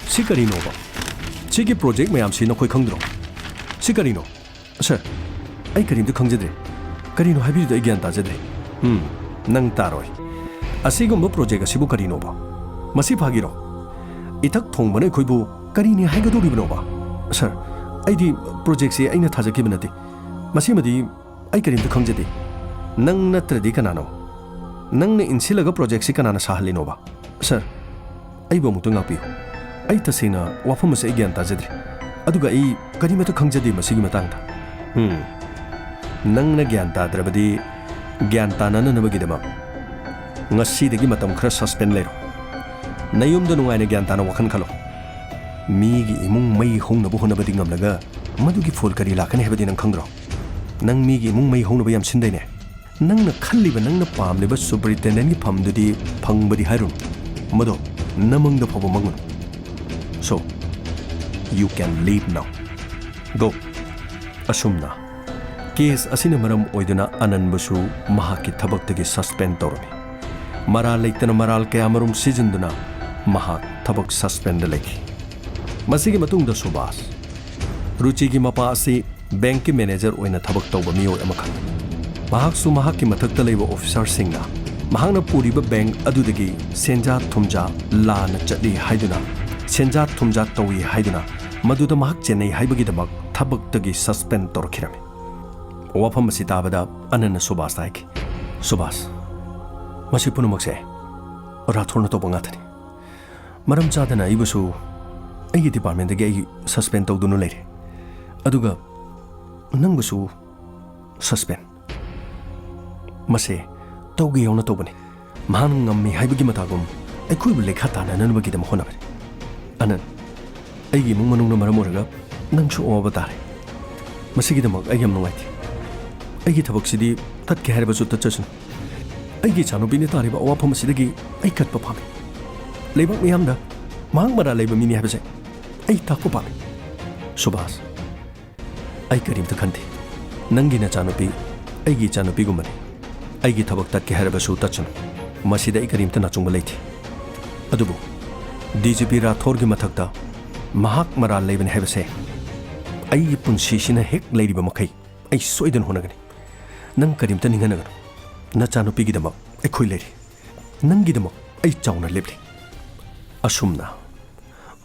ꯁꯤ ꯀꯔꯤꯅꯣꯕ? ꯁꯤꯒꯤ ꯄ꯭ꯔꯣꯖꯦꯛ ꯃꯌꯥꯝꯁꯤ ꯅꯈꯣꯏ ꯈꯪꯗ꯭ꯔꯣ? ꯁꯤ ꯀꯔꯤꯅꯣ?" "ꯁꯔ, ꯑꯩ ꯀꯔꯤꯝꯇ ꯈꯪꯖꯗ꯭ꯔꯦ꯫ ꯀꯔꯤꯅꯣ ꯍꯥꯏꯕꯤꯔꯤꯗꯣ ꯑꯩ ꯒ꯭ꯌꯥꯟ ꯇꯥꯖꯗ꯭ꯔꯦ꯫" "ꯎꯝ, ꯅꯪ ꯇꯥꯔꯣꯏ꯫ ꯑꯁꯤꯒꯨꯝꯕ ꯄ꯭ꯔꯣꯖꯦꯛ ꯑꯁꯤꯕꯨ ꯀꯔꯤꯅꯣꯕ? ꯃꯁꯤ ꯐꯥꯒꯤꯔꯣ? ꯏꯊꯛ ꯊꯣꯡꯕꯅ ꯑꯩꯈꯣꯏꯕꯨ ꯀꯔꯤꯅꯤ ꯍꯥꯏꯒꯗꯧꯔꯤꯕꯅꯣꯕ? ꯁꯔ, ꯑꯩꯗꯤ ꯄ꯭ꯔꯣꯖꯦꯛꯁꯦ ꯑꯩꯅ ꯊꯥꯖꯈꯤꯕ ꯅꯠꯇꯦ꯫ ꯃꯁꯤꯃꯗꯤ ꯑꯩ ꯀꯔꯤꯝꯇ ꯈꯪꯖꯗꯦ꯫ ꯅꯪ ꯅꯠꯇ꯭ꯔꯗꯤ ꯀꯅꯥꯅꯣ? ꯅꯪꯅ ꯏꯟꯁꯤꯜꯂꯒ ꯄ꯭ꯔꯣꯖꯦꯛꯁꯤ ꯀꯅꯥꯅ ꯁꯥꯍꯜꯂꯤꯅꯣꯕ?" "ꯁꯔ, ꯑꯩꯕꯨ ꯑꯃꯨꯛꯇ ꯉꯥꯛꯄꯤꯌꯨ꯫ ꯑꯩ ꯇꯁꯦꯡꯅ ꯋꯥꯐꯝ ꯑꯁꯤ ꯑꯩ ꯒ꯭ꯌꯥꯟ ꯇꯥꯖꯗ꯭ꯔꯦ꯫ ꯑꯗꯨꯒ ꯑꯩ ꯀꯔꯤꯃꯠꯇ ꯈꯪꯖꯗꯦ ꯃꯁꯤꯒꯤ ꯃꯇꯥꯡꯗ꯫" "ꯎꯝ, ꯅꯪꯅ ꯒ꯭ꯌꯥꯟ ꯇꯥꯗ꯭ꯔꯕꯗꯤ ꯒ꯭ꯌꯥꯟ ꯇꯥꯅꯅꯅꯕꯒꯤꯗꯃꯛ ꯉꯁꯤꯗꯒꯤ ꯃꯇꯝ ꯈꯔ ꯁꯁꯄꯦꯟ ꯂꯩꯔꯣ꯫ ꯅꯌꯨꯝꯗ ꯅꯨꯡꯉꯥꯏꯅ ꯒ꯭ꯌꯥꯟ ꯇꯥꯅ ꯋꯥꯈꯜ ꯈꯜꯂꯣ꯫ ꯃꯤꯒꯤ ꯏꯃꯨꯡ ꯃꯩ ꯍꯧꯅꯕ ꯍꯣꯠꯅꯕꯗꯤ ꯉꯝꯂꯒ ꯃꯗꯨꯒꯤ ꯐꯣꯜ ꯀꯔꯤ ꯂꯥꯛꯀꯅꯤ ꯍꯥꯏꯕꯗꯤ ꯅꯪ ꯈꯪꯗ꯭ꯔꯣ? ꯅꯪ ꯃꯤꯒꯤ ꯏꯃꯨꯡ ꯃꯩ ꯍꯧꯅꯕ ꯌꯥꯝ ꯁꯤꯟꯗꯩꯅꯦ꯫ ꯅꯪꯅ ꯈꯜꯂꯤꯕ, ꯅꯪꯅ ꯄꯥꯝꯂꯤꯕ ꯁꯨꯄꯔꯤꯟꯇꯦꯟꯗꯦꯟꯒꯤ ꯐꯝꯗꯨꯗꯤ ꯐꯪꯕꯗꯤ ꯍꯥꯏꯔꯨꯅꯨ, ꯃꯗꯣ ꯅꯃꯪꯗ ꯐꯥꯎꯕ ꯃꯪꯉꯨꯅꯨ꯫ So, you can leave now. Go." ꯑꯁꯨꯝꯅ ꯀꯦꯁ ꯑꯁꯤꯅ ꯃꯔꯝ ꯑꯣꯏꯗꯨꯅ ꯑꯅꯟꯕꯨꯁꯨ ꯃꯍꯥꯛꯀꯤ ꯊꯕꯛꯇꯒꯤ ꯁꯁꯄꯦꯟ ꯇꯧꯔꯝꯃꯤ꯫ ꯃꯔꯥꯜ ꯂꯩꯇꯅ ꯃꯔꯥꯜ ꯀꯌꯥꯃꯔꯨꯝ ꯁꯤꯖꯤꯟꯗꯨꯅ ꯃꯍꯥꯛ ꯊꯕꯛ ꯁꯁꯄꯦꯟꯗ ꯂꯩꯈꯤ꯫ ꯃꯁꯤꯒꯤ ꯃꯇꯨꯡꯗ ꯁꯨꯕꯥꯁ, ꯔꯨꯆꯤꯒꯤ ꯃꯄꯥ ꯑꯁꯤ ꯕꯦꯡꯛꯀꯤ ꯃꯦꯅꯦꯖꯔ ꯑꯣꯏꯅ ꯊꯕꯛ ꯇꯧꯕ ꯃꯤꯑꯣꯏ ꯑꯃꯈꯛꯅꯤ꯫ ꯃꯍꯥꯛꯁꯨ ꯃꯍꯥꯛꯀꯤ ꯃꯊꯛꯇ ꯂꯩꯕ ꯑꯣꯐꯤꯁꯥꯔꯁꯤꯡꯅ ꯃꯍꯥꯛꯅ ꯄꯨꯔꯤꯕ ꯕꯦꯡꯛ ꯑꯗꯨꯗꯒꯤ ꯁꯦꯟꯖꯥ ꯊꯨꯝꯖꯥ ꯂꯥꯟꯅ ꯆꯠꯂꯤ ꯍꯥꯏꯗꯨꯅ, ꯁꯦꯟꯖꯥ ꯊꯨꯝꯖꯥ ꯇꯧꯏ ꯍꯥꯏꯗꯨꯅ, ꯃꯗꯨꯗ ꯃꯍꯥꯛ ꯆꯦꯟꯅꯩ ꯍꯥꯏꯕꯒꯤꯗꯃꯛ ꯊꯕꯛꯇꯒꯤ ꯁꯁꯄꯦꯟ ꯇꯧꯔꯛꯈꯤꯔꯝꯃꯤ꯫ ꯋꯥꯐꯝ ꯑꯁꯤ ꯇꯥꯕꯗ ꯑꯅꯟꯅ ꯁꯨꯕꯥꯁꯇ ꯍꯥꯏꯈꯤ, "ꯁꯨꯕꯥꯁ, ꯃꯁꯤ ꯄꯨꯝꯅꯃꯛꯁꯦ ꯔꯥꯊꯣꯔꯅ ꯇꯧꯕ ꯉꯥꯛꯇꯅꯤ꯫ ꯃꯔꯝ ꯆꯥꯗꯅ ꯑꯩꯕꯨꯁꯨ ꯑꯩꯒꯤ ꯗꯤꯄꯥꯔꯠꯃꯦꯟꯗꯒꯤ ꯑꯩ ꯁꯁꯄꯦꯟ ꯇꯧꯗꯨꯅ ꯂꯩꯔꯦ, ꯑꯗꯨꯒ ꯅꯪꯕꯨꯁꯨ ꯁꯁꯄꯦꯟ꯫ ꯃꯁꯦ ꯇꯧꯒꯦ ꯌꯥꯎꯅ ꯇꯧꯕꯅꯤ꯫ ꯃꯍꯥꯛꯅ ꯉꯝꯃꯤ ꯍꯥꯏꯕꯒꯤ ꯃꯇꯥꯒꯨꯝ ꯑꯩꯈꯣꯏꯕꯨ ꯂꯩꯈꯥ ꯇꯥꯅꯅꯕꯒꯤꯗꯃꯛ ꯍꯣꯠꯅꯕꯅꯤ꯫ ꯑꯅꯟ, ꯑꯩꯒꯤ ꯏꯃꯨꯡ ꯃꯅꯨꯡꯅ ꯃꯔꯝ ꯑꯣꯏꯔꯒ ꯅꯪꯁꯨ ꯑꯋꯥꯕ ꯇꯥꯔꯦ꯫ ꯃꯁꯤꯒꯤꯗꯃꯛ ꯑꯩ ꯌꯥꯝ ꯅꯨꯡꯉꯥꯏꯇꯦ꯫ ꯑꯩꯒꯤ ꯊꯕꯛꯁꯤꯗꯤ ꯇꯠꯀꯦ ꯍꯥꯏꯔꯕꯁꯨ ꯇꯠꯆꯁꯅꯨ꯫ ꯑꯩꯒꯤ ꯏꯆꯥꯅꯨꯄꯤꯅ ꯇꯥꯔꯤꯕ ꯑꯋꯥꯐꯝ ꯑꯁꯤꯗꯒꯤ ꯑꯩ ꯀꯠꯄ ꯄꯥꯝꯃꯤ꯫ ꯂꯩꯕꯥꯛ ꯃꯤꯌꯥꯝꯗ ꯃꯍꯥꯛ ꯃꯔꯥꯜ ꯂꯩꯕ ꯃꯤꯅꯤ ꯍꯥꯏꯕꯁꯦ ꯑꯩ ꯇꯥꯛꯄ ꯄꯥꯝꯃꯤ꯫ ꯁꯨꯕꯥꯁ, ꯑꯩ ꯀꯔꯤꯝꯇ ꯈꯟꯗꯦ꯫ ꯅꯪꯒꯤ ꯅꯆꯥꯅꯨꯄꯤ ꯑꯩꯒꯤ ꯏꯆꯥꯅꯨꯄꯤꯒꯨꯝꯕꯅꯤ꯫ ꯑꯩꯒꯤ ꯊꯕꯛ ꯇꯠꯀꯦ ꯍꯥꯏꯔꯕꯁꯨ ꯇꯠꯁꯅꯨ꯫ ꯃꯁꯤꯗ ꯑꯩ ꯀꯔꯤꯝꯇ ꯅꯥꯆꯨꯡꯕ ꯂꯩꯇꯦ꯫ ꯑꯗꯨꯕꯨ ꯗꯤ ꯖꯤ ꯄꯤ ꯔꯥꯊꯣꯔꯒꯤ ꯃꯊꯛꯇ ꯃꯍꯥꯛ ꯃꯔꯥꯜ ꯂꯩꯕꯅꯤ ꯍꯥꯏꯕꯁꯦ ꯑꯩꯒꯤ ꯄꯨꯟꯁꯤꯁꯤꯅ ꯍꯦꯛ ꯂꯩꯔꯤꯕ ꯃꯈꯩ ꯑꯩ ꯁꯣꯏꯗꯅ ꯍꯣꯠꯅꯒꯅꯤ꯫ ꯅꯪ ꯀꯔꯤꯝꯇ ꯅꯤꯡꯍꯟꯅꯒꯅꯨ꯫ ꯅꯆꯥꯅꯨꯄꯤꯒꯤꯗꯃꯛ ꯑꯩꯈꯣꯏ ꯂꯩꯔꯤ꯫ ꯅꯪꯒꯤꯗꯃꯛ ꯑꯩ ꯆꯥꯎꯅ ꯂꯦꯞꯂꯤ꯫" ꯑꯁꯨꯝꯅ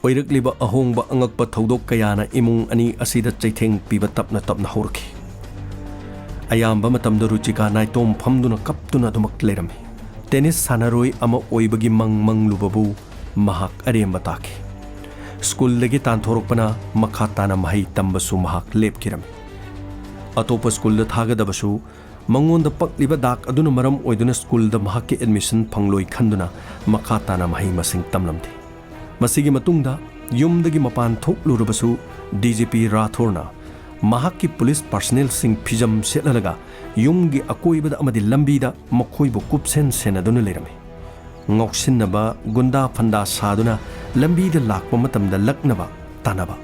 ꯑꯣꯏꯔꯛꯂꯤꯕ ꯑꯍꯣꯡꯕ ꯑꯉꯛꯄ ꯊꯧꯗꯣꯛ ꯀꯌꯥꯅ ꯏꯃꯨꯡ ꯑꯅꯤ ꯑꯁꯤꯗ ꯆꯩꯊꯦꯡ ꯄꯤꯕ ꯇꯞꯅ ꯇꯞꯅ ꯍꯧꯔꯛꯈꯤ꯫ ꯑꯌꯥꯝꯕ ꯃꯇꯝꯗ ꯔꯨꯆꯤꯀꯥ ꯅꯥꯏꯇꯣꯝ ꯐꯝꯗꯨꯅ ꯀꯞꯇꯨꯅ ꯑꯗꯨꯃꯛ ꯂꯩꯔꯝꯃꯤ꯫ ꯇꯦꯅꯤꯁ ꯁꯥꯟꯅꯔꯣꯏ ꯑꯃ ꯑꯣꯏꯕꯒꯤ ꯃꯪ ꯃꯪꯂꯨꯕꯕꯨ ꯃꯍꯥꯛ ꯑꯔꯦꯝꯕ ꯇꯥꯈꯤ꯫ ꯁ꯭ꯀꯨꯜꯗꯒꯤ ꯇꯥꯟꯊꯣꯔꯛꯄꯅ ꯃꯈꯥ ꯇꯥꯅ ꯃꯍꯩ ꯇꯝꯕꯁꯨ ꯃꯍꯥꯛ ꯂꯦꯞꯈꯤꯔꯝꯃꯤ꯫ ꯑꯇꯣꯞꯄ ꯁ꯭ꯀꯨꯜꯗ ꯊꯥꯒꯗꯕꯁꯨ ꯃꯉꯣꯟꯗ ꯄꯛꯂꯤꯕ ꯗꯥꯛ ꯑꯗꯨꯅ ꯃꯔꯝ ꯑꯣꯏꯗꯨꯅ ꯁ꯭ꯀꯨꯜꯗ ꯃꯍꯥꯛꯀꯤ ꯑꯦꯗꯃꯤꯁꯟ ꯐꯪꯂꯣꯏ ꯈꯟꯗꯨꯅ ꯃꯈꯥ ꯇꯥꯅ ꯃꯍꯩ ꯃꯁꯤꯡ ꯇꯝꯂꯝꯗꯦ꯫ ꯃꯁꯤꯒꯤ ꯃꯇꯨꯡꯗ ꯌꯨꯝꯗꯒꯤ ꯃꯄꯥꯟ ꯊꯣꯛꯂꯨꯔꯕꯁꯨ ꯗꯤ ꯖꯤ ꯄꯤ ꯔꯥꯊꯣꯔꯅ ꯃꯍꯥꯛꯀꯤ ꯄꯨꯂꯤꯁ ꯄꯥꯔꯁꯅꯦꯜꯁꯤꯡ ꯐꯤꯖꯝ ꯁꯦꯠꯍꯜꯂꯒ ꯌꯨꯝꯒꯤ ꯑꯀꯣꯏꯕꯗ ꯑꯃꯗꯤ ꯂꯝꯕꯤꯗ ꯃꯈꯣꯏꯕꯨ ꯀꯨꯞꯁꯦꯟ ꯁꯦꯟꯅꯗꯨꯅ ꯂꯩꯔꯝꯃꯤ꯫ ꯉꯥꯎꯁꯤꯟꯅꯕ, ꯒꯨꯟꯗꯥ ꯐꯟꯗꯥ ꯁꯥꯗꯨꯅ ꯂꯝꯕꯤꯗ ꯂꯥꯛꯄ ꯃꯇꯝꯗ ꯂꯛꯅꯕ, ꯇꯥꯟꯅꯕ꯫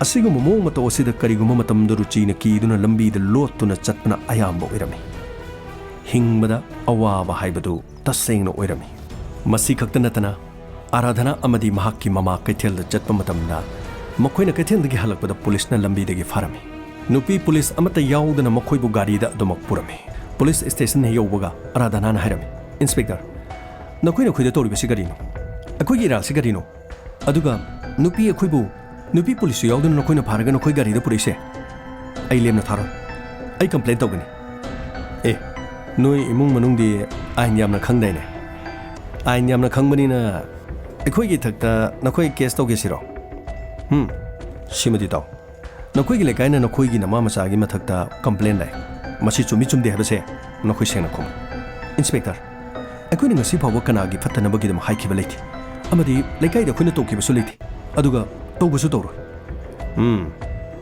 ꯑꯁꯤꯒꯨꯝꯕ ꯃꯑꯣꯡ ꯃꯇꯧ ꯑꯁꯤꯗ ꯀꯔꯤꯒꯨꯝꯕ ꯃꯇꯝꯗ ꯔꯨꯆꯤꯅ ꯀꯤꯗꯨꯅ ꯂꯝꯕꯤꯗ ꯂꯣꯠꯇꯨꯅ ꯆꯠꯄꯅ ꯑꯌꯥꯝꯕ ꯑꯣꯏꯔꯝꯃꯤ꯫ ꯍꯤꯡꯕꯗ ꯑꯋꯥꯕ ꯍꯥꯏꯕꯗꯨ ꯇꯁꯦꯡꯅ ꯑꯣꯏꯔꯝꯃꯤ꯫ ꯃꯁꯤ ꯈꯛꯇ ꯅꯠꯇꯅ, ꯑꯔꯥꯙꯅꯥ ꯑꯃꯗꯤ ꯃꯍꯥꯛꯀꯤ ꯃꯃꯥ ꯀꯩꯊꯦꯜꯗ ꯆꯠꯄ ꯃꯇꯝꯗ ꯃꯈꯣꯏꯅ ꯀꯩꯊꯦꯜꯗꯒꯤ ꯍꯜꯂꯛꯄꯗ ꯄꯨꯂꯤꯁꯅ ꯂꯝꯕꯤꯗꯒꯤ ꯐꯥꯔꯝꯃꯤ꯫ ꯅꯨꯄꯤ ꯄꯨꯂꯤꯁ ꯑꯃꯠꯇ ꯌꯥꯎꯗꯅ ꯃꯈꯣꯏꯕꯨ ꯒꯥꯔꯤꯗ ꯑꯗꯨꯃꯛ ꯄꯨꯔꯝꯃꯤ꯫ ꯄꯨꯂꯤꯁ ꯁ꯭ꯇꯦꯁꯟ ꯍꯦꯛ ꯌꯧꯕꯒ ꯑꯔꯥꯙꯅꯥꯅ ꯍꯥꯏꯔꯝꯃꯤ, "ꯏꯟꯁꯄꯦꯛꯇꯔ, ꯅꯈꯣꯏꯅ ꯑꯩꯈꯣꯏꯗ ꯇꯧꯔꯤꯕꯁꯤ ꯀꯔꯤꯅꯣ? ꯑꯩꯈꯣꯏꯒꯤ ꯏꯔꯥꯜꯁꯤ ꯀꯔꯤꯅꯣ? ꯑꯗꯨꯒ ꯅꯨꯄꯤ ꯑꯩꯈꯣꯏꯕꯨ, ꯅꯨꯄꯤ ꯄꯨꯂꯤꯁꯁꯨ ꯌꯥꯎꯗꯅ ꯅꯈꯣꯏꯅ ꯐꯥꯔꯒ ꯅꯈꯣꯏ ꯒꯥꯔꯤꯗ ꯄꯨꯔꯛꯏꯁꯦ? ꯑꯩ ꯂꯦꯝꯅ ꯊꯥꯔꯣꯏ꯫ ꯑꯩ ꯀꯝꯄ꯭ꯂꯦꯟ ꯇꯧꯒꯅꯤ꯫ ꯑꯦ, ꯅꯣꯏ ꯏꯃꯨꯡ ꯃꯅꯨꯡꯗꯤ ꯑꯥꯏꯟ ꯌꯥꯝꯅ ꯈꯪꯗꯥꯏꯅꯦ? ꯑꯥꯏꯟ ꯌꯥꯝꯅ ꯈꯪꯕꯅꯤꯅ ꯑꯩꯈꯣꯏꯒꯤ ꯏꯊꯛꯇ ꯅꯈꯣꯏ ꯀꯦꯁ ꯇꯧꯒꯦ ꯁꯤꯔꯣ? ꯍꯝ, ꯁꯤꯃꯗꯤ ꯇꯥꯎ꯫ ꯅꯈꯣꯏꯒꯤ ꯂꯩꯀꯥꯏꯅ ꯅꯈꯣꯏꯒꯤ ꯅꯃꯥ ꯃꯆꯥꯒꯤ ꯃꯊꯛꯇ ꯀꯝꯄ꯭ꯂꯦꯟ ꯂꯥꯛꯏ꯫ ꯃꯁꯤ ꯆꯨꯝꯃꯤ ꯆꯨꯝꯗꯦ ꯍꯥꯏꯕꯁꯦ ꯅꯈꯣꯏ ꯁꯦꯡꯅ ꯈꯨꯝꯃꯨ꯫ ꯏꯟꯁꯄꯦꯛꯇꯔ, ꯑꯩꯈꯣꯏꯅ ꯉꯁꯤ ꯐꯥꯎꯕ ꯀꯅꯥꯒꯤ ꯐꯠꯇꯅꯕꯒꯤꯗꯃꯛ ꯍꯥꯏꯈꯤꯕ ꯂꯩꯇꯦ, ꯑꯃꯗꯤ ꯂꯩꯀꯥꯏꯗ ꯑꯩꯈꯣꯏꯅ ꯇꯧꯈꯤꯕꯁꯨ ꯂꯩꯇꯦ, ꯑꯗꯨꯒ ꯇꯧꯕꯁꯨ ꯇꯧꯔꯣꯏ꯫ ꯎꯝ,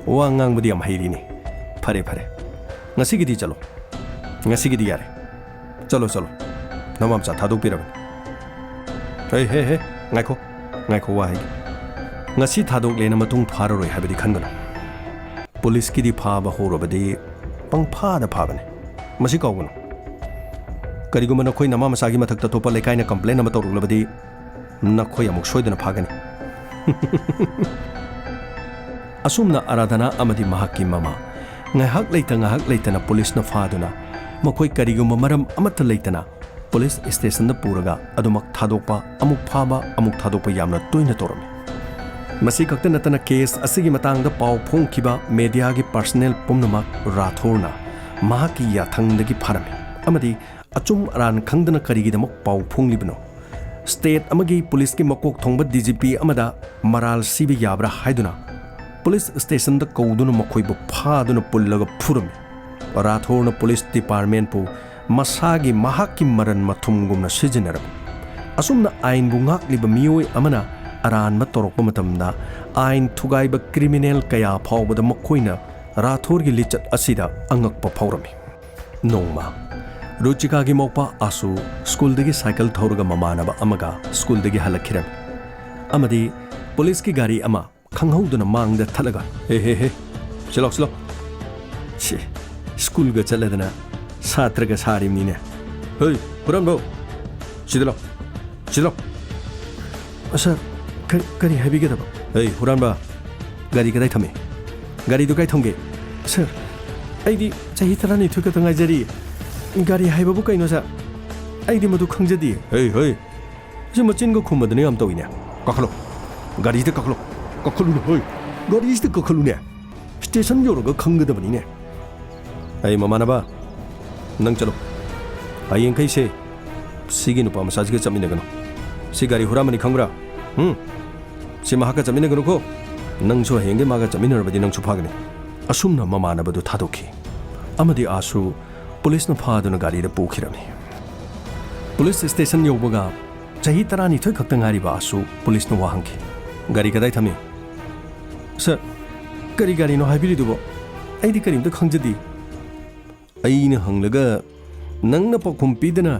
ꯋꯥ ꯉꯥꯡꯕꯗꯤ ꯌꯥꯝ ꯍꯩꯔꯤꯅꯦ꯫ ꯐꯔꯦ, ꯐꯔꯦ, ꯉꯁꯤꯒꯤꯗꯤ ꯆꯠꯂꯣ꯫ ꯉꯁꯤꯒꯤꯗꯤ ꯌꯥꯔꯦ꯫ ꯆꯠꯂꯣ, ꯆꯠꯂꯣ꯫ ꯅꯃꯥ ꯃꯆꯥ ꯊꯥꯗꯣꯛꯄꯤꯔꯕꯅꯤ꯫ ꯍꯦ, ꯍꯦ, ꯍꯦ, ꯉꯥꯏꯈꯣ, ꯉꯥꯏꯈꯣ, ꯋꯥ ꯍꯥꯏꯒꯦ꯫ ꯉꯁꯤ ꯊꯥꯗꯣꯛꯂꯦꯅ ꯃꯇꯨꯡ ꯐꯥꯔꯔꯣꯏ ꯍꯥꯏꯕꯗꯤ ꯈꯟꯒꯅꯨ꯫ ꯄꯨꯂꯤꯁꯀꯤꯗꯤ ꯐꯥꯕ ꯍꯧꯔꯕꯗꯤ ꯄꯪꯐꯥꯗ ꯐꯥꯕꯅꯤ꯫ ꯃꯁꯤ ꯀꯥꯎꯒꯅꯨ꯫ ꯀꯔꯤꯒꯨꯝꯕ ꯅꯈꯣꯏ ꯅꯃꯥ ꯃꯆꯥꯒꯤ ꯃꯊꯛꯇ ꯑꯇꯣꯞꯄ ꯂꯩꯀꯥꯏꯅ ꯀꯝꯄ꯭ꯂꯦꯟ ꯑꯃ ꯇꯧꯔꯛꯂꯕꯗꯤ, ꯅꯈꯣꯏ ꯑꯃꯨꯛ ꯁꯣꯏꯗꯅ ꯐꯥꯒꯅꯤ꯫ ꯑꯁꯨꯝꯅ ꯑꯔꯥꯙꯅꯥ ꯑꯃꯗꯤ ꯃꯍꯥꯛꯀꯤ ꯃꯃꯥ ꯉꯥꯏꯍꯥꯛ ꯂꯩꯇ ꯉꯥꯏꯍꯥꯛ ꯂꯩꯇꯅ ꯄꯨꯂꯤꯁꯅ ꯐꯥꯗꯨꯅ, ꯃꯈꯣꯏ ꯀꯔꯤꯒꯨꯝꯕ ꯃꯔꯝ ꯑꯃꯠꯇ ꯂꯩꯇꯅ ꯄꯨꯂꯤꯁ ꯁ꯭ꯇꯦꯁꯟꯗ ꯄꯨꯔꯒ ꯑꯗꯨꯃꯛ ꯊꯥꯗꯣꯛꯄ, ꯑꯃꯨꯛ ꯐꯥꯕ, ꯑꯃꯨꯛ ꯊꯥꯗꯣꯛꯄ ꯌꯥꯝꯅ ꯇꯣꯏꯅ ꯇꯧꯔꯝꯃꯤ꯫ ꯃꯁꯤ ꯈꯛꯇ ꯅꯠꯇꯅ, ꯀꯦꯁ ꯑꯁꯤꯒꯤ ꯃꯇꯥꯡꯗ ꯄꯥꯎ ꯐꯣꯡꯈꯤꯕ ꯃꯦꯗꯤꯌꯥꯒꯤ ꯄꯔꯁꯅꯦꯜ ꯄꯨꯝꯅꯃꯛ ꯔꯥꯊꯣꯔꯅ ꯃꯍꯥꯛꯀꯤ ꯌꯥꯊꯪꯗꯒꯤ ꯐꯥꯔꯝꯃꯤ ꯑꯃꯗꯤ ꯑꯆꯨꯝ ꯑꯔꯥꯟ ꯈꯪꯗꯅ ꯀꯔꯤꯒꯤꯗꯃꯛ ꯄꯥꯎ ꯐꯣꯡꯂꯤꯕꯅꯣ? ꯁ꯭ꯇꯦꯠ ꯑꯃꯒꯤ ꯄꯨꯂꯤꯁꯀꯤ ꯃꯀꯣꯛ ꯊꯣꯡꯕ ꯗꯤ ꯖꯤ ꯄꯤ ꯑꯃꯗ ꯃꯔꯥꯜ ꯁꯤꯕ ꯌꯥꯕ꯭ꯔꯥ ꯍꯥꯏꯗꯨꯅ ꯄꯨꯂꯤꯁ ꯁ꯭ꯇꯦꯁꯟꯗ ꯀꯧꯗꯨꯅ ꯃꯈꯣꯏꯕꯨ ꯐꯥꯗꯨꯅ ꯄꯨꯜꯂꯒ ꯐꯨꯔꯝꯃꯤ꯫ ꯔꯥꯊꯣꯔꯅ ꯄꯨꯂꯤꯁ ꯗꯤꯄꯥꯔꯠꯃꯦꯟꯠꯄꯨ ꯃꯁꯥꯒꯤ, ꯃꯍꯥꯛꯀꯤ ꯃꯔꯟ ꯃꯊꯨꯝꯒꯨꯝꯅ ꯁꯤꯖꯤꯟꯅꯔꯝꯃꯤ꯫ ꯑꯁꯨꯝꯅ ꯑꯥꯏꯟꯕꯨ ꯉꯥꯛꯂꯤꯕ ꯃꯤꯑꯣꯏ ꯑꯃꯅ ꯑꯔꯥꯟꯕ ꯇꯧꯔꯛꯄ ꯃꯇꯝꯗ, ꯑꯥꯏꯟ ꯊꯨꯒꯥꯏꯕ ꯀ꯭ꯔꯤꯃꯤꯅꯦꯜ ꯀꯌꯥ ꯐꯥꯎꯕꯗ ꯃꯈꯣꯏꯅ ꯔꯥꯊꯣꯔꯒꯤ ꯂꯤꯆꯠ ꯑꯁꯤꯗ ꯑꯉꯛꯄ ꯐꯥꯎꯔꯝꯃꯤ꯫ ꯅꯣꯡꯃ ꯔꯨꯆꯤꯀꯥꯒꯤ ꯃꯧꯄꯥ ꯑꯥꯁꯨ ꯁ꯭ꯀꯨꯜꯗꯒꯤ ꯁꯥꯏꯀꯜ ꯊꯧꯔꯒ ꯃꯃꯥꯟꯅꯕ ꯑꯃꯒ ꯁ꯭ꯀꯨꯜꯗꯒꯤ ꯍꯜꯂꯛꯈꯤꯔꯝꯃꯤ꯫ ꯑꯃꯗꯤ ꯄꯨꯂꯤꯁꯀꯤ ꯒꯥꯔꯤ ꯑꯃ ꯈꯪꯍꯧꯗꯅ ꯃꯥꯡꯗ ꯊꯠꯂꯒ, "ꯍꯦ, ꯍꯦ, ꯍꯦ, ꯁꯤꯂꯥꯎ, ꯁꯤꯂꯥꯎ꯫ ꯁꯤ, ꯁ꯭ꯀꯨꯜꯒ ꯆꯠꯂꯗꯅ ꯁꯥꯇ꯭ꯔꯒ ꯁꯥꯔꯤꯕꯅꯤꯅꯦ꯫ ꯍꯩ, ꯍꯨꯔꯥꯟꯕꯧ, ꯁꯤꯗ ꯂꯥꯎ, ꯁꯤꯗ ꯂꯥꯎ꯫ ꯁꯥꯔ, ꯀ-, ꯀꯔꯤ ꯍꯥꯏꯕꯤꯒꯗꯕ?" "ꯍꯩ, ꯍꯨꯔꯥꯟꯕ, ꯒꯥꯔꯤ ꯀꯗꯥꯏ ꯊꯝꯃꯤ? ꯒꯥꯔꯤꯗꯨ ꯀꯥꯏ ꯊꯝꯒꯦ?" "ꯁꯥꯔ, ꯑꯩꯗꯤ ꯆꯍꯤ ꯇꯔꯥꯅꯤꯊꯣꯏ ꯈꯛꯇ ꯉꯥꯏꯖꯔꯤ꯫ ꯒꯥꯔꯤ ꯍꯥꯏꯕꯕꯨ ꯀꯩꯅꯣ, ꯁꯥꯔ? ꯑꯩꯗꯤ ꯃꯗꯨ ꯈꯪꯖꯗꯦ꯫" "ꯍꯩ, ꯍꯩ, ꯁꯤ ꯃꯆꯤꯟꯒ ꯈꯨꯝꯕꯗꯅ ꯌꯥꯝ ꯇꯧꯏꯅꯦ꯫ ꯀꯥꯈꯠꯂꯣ, ꯒꯥꯔꯤꯁꯤꯗ ꯀꯥꯈꯠꯂꯣ, ꯀꯥꯈꯠꯂꯨꯅꯦ, ꯍꯣꯏ, ꯒꯥꯔꯤꯁꯤꯗ ꯀꯥꯈꯠꯂꯨꯅꯦ꯫ ꯁ꯭ꯇꯦꯁꯟ ꯌꯧꯔꯒ ꯈꯪꯒꯗꯕꯅꯤꯅꯦ꯫ ꯑꯩ ꯃꯃꯥꯟꯅꯕ, ꯅꯪ ꯆꯠꯂꯣ꯫ ꯍꯌꯦꯡꯈꯩꯁꯦ ꯁꯤꯒꯤ ꯅꯨꯄꯥ ꯃꯆꯥꯁꯤꯒ ꯆꯠꯃꯤꯟꯅꯒꯅꯨ꯫ ꯁꯤ ꯒꯥꯔꯤ ꯍꯨꯔꯥꯟꯕꯅꯤ, ꯈꯪꯕ꯭ꯔꯥ? ꯎꯝ? ꯁꯤ ꯃꯍꯥꯛꯀ ꯆꯠꯃꯤꯟꯅꯒꯅꯨꯀꯣ꯫ ꯅꯪꯁꯨ ꯍꯌꯦꯡꯗꯤ ꯃꯥꯒ ꯆꯠꯃꯤꯟꯅꯔꯕꯗꯤ ꯅꯪꯁꯨ ꯐꯥꯒꯅꯤ꯫ ꯑꯁꯨꯝꯅ ꯃꯃꯥꯟꯅꯕꯗꯨ ꯊꯥꯗꯣꯛꯈꯤ꯫ ꯑꯃꯗꯤ ꯑꯥꯁꯨ ꯄꯨꯂꯤꯁꯅ ꯐꯥꯗꯨꯅ ꯒꯥꯔꯤꯗ ꯄꯨꯈꯤꯔꯝꯃꯤ꯫ ꯄꯨꯂꯤꯁ ꯁ꯭ꯇꯦꯁꯟ ꯌꯧꯕꯒ ꯆꯍꯤ ꯇꯔꯥꯅꯤꯊꯣꯏ ꯈꯛꯇ ꯉꯥꯏꯔꯤꯕ ꯑꯥꯁꯨ ꯄꯨꯂꯤꯁꯅ ꯋꯥ ꯍꯪꯈꯤ꯫ "ꯒꯥꯔꯤ ꯀꯗꯥꯏ ꯊꯝꯃꯤ?" "ꯁꯔ, ꯀꯔꯤ ꯒꯥꯔꯤꯅꯣ ꯍꯥꯏꯕꯤꯔꯤꯗꯨꯕꯣ? ꯑꯩꯗꯤ ꯀꯔꯤꯝꯇ ꯈꯪꯖꯗꯦ꯫" "ꯑꯩꯅ ꯍꯪꯂꯒ ꯅꯪꯅ ꯄꯥꯎꯈꯨꯝ ꯄꯤꯗꯅ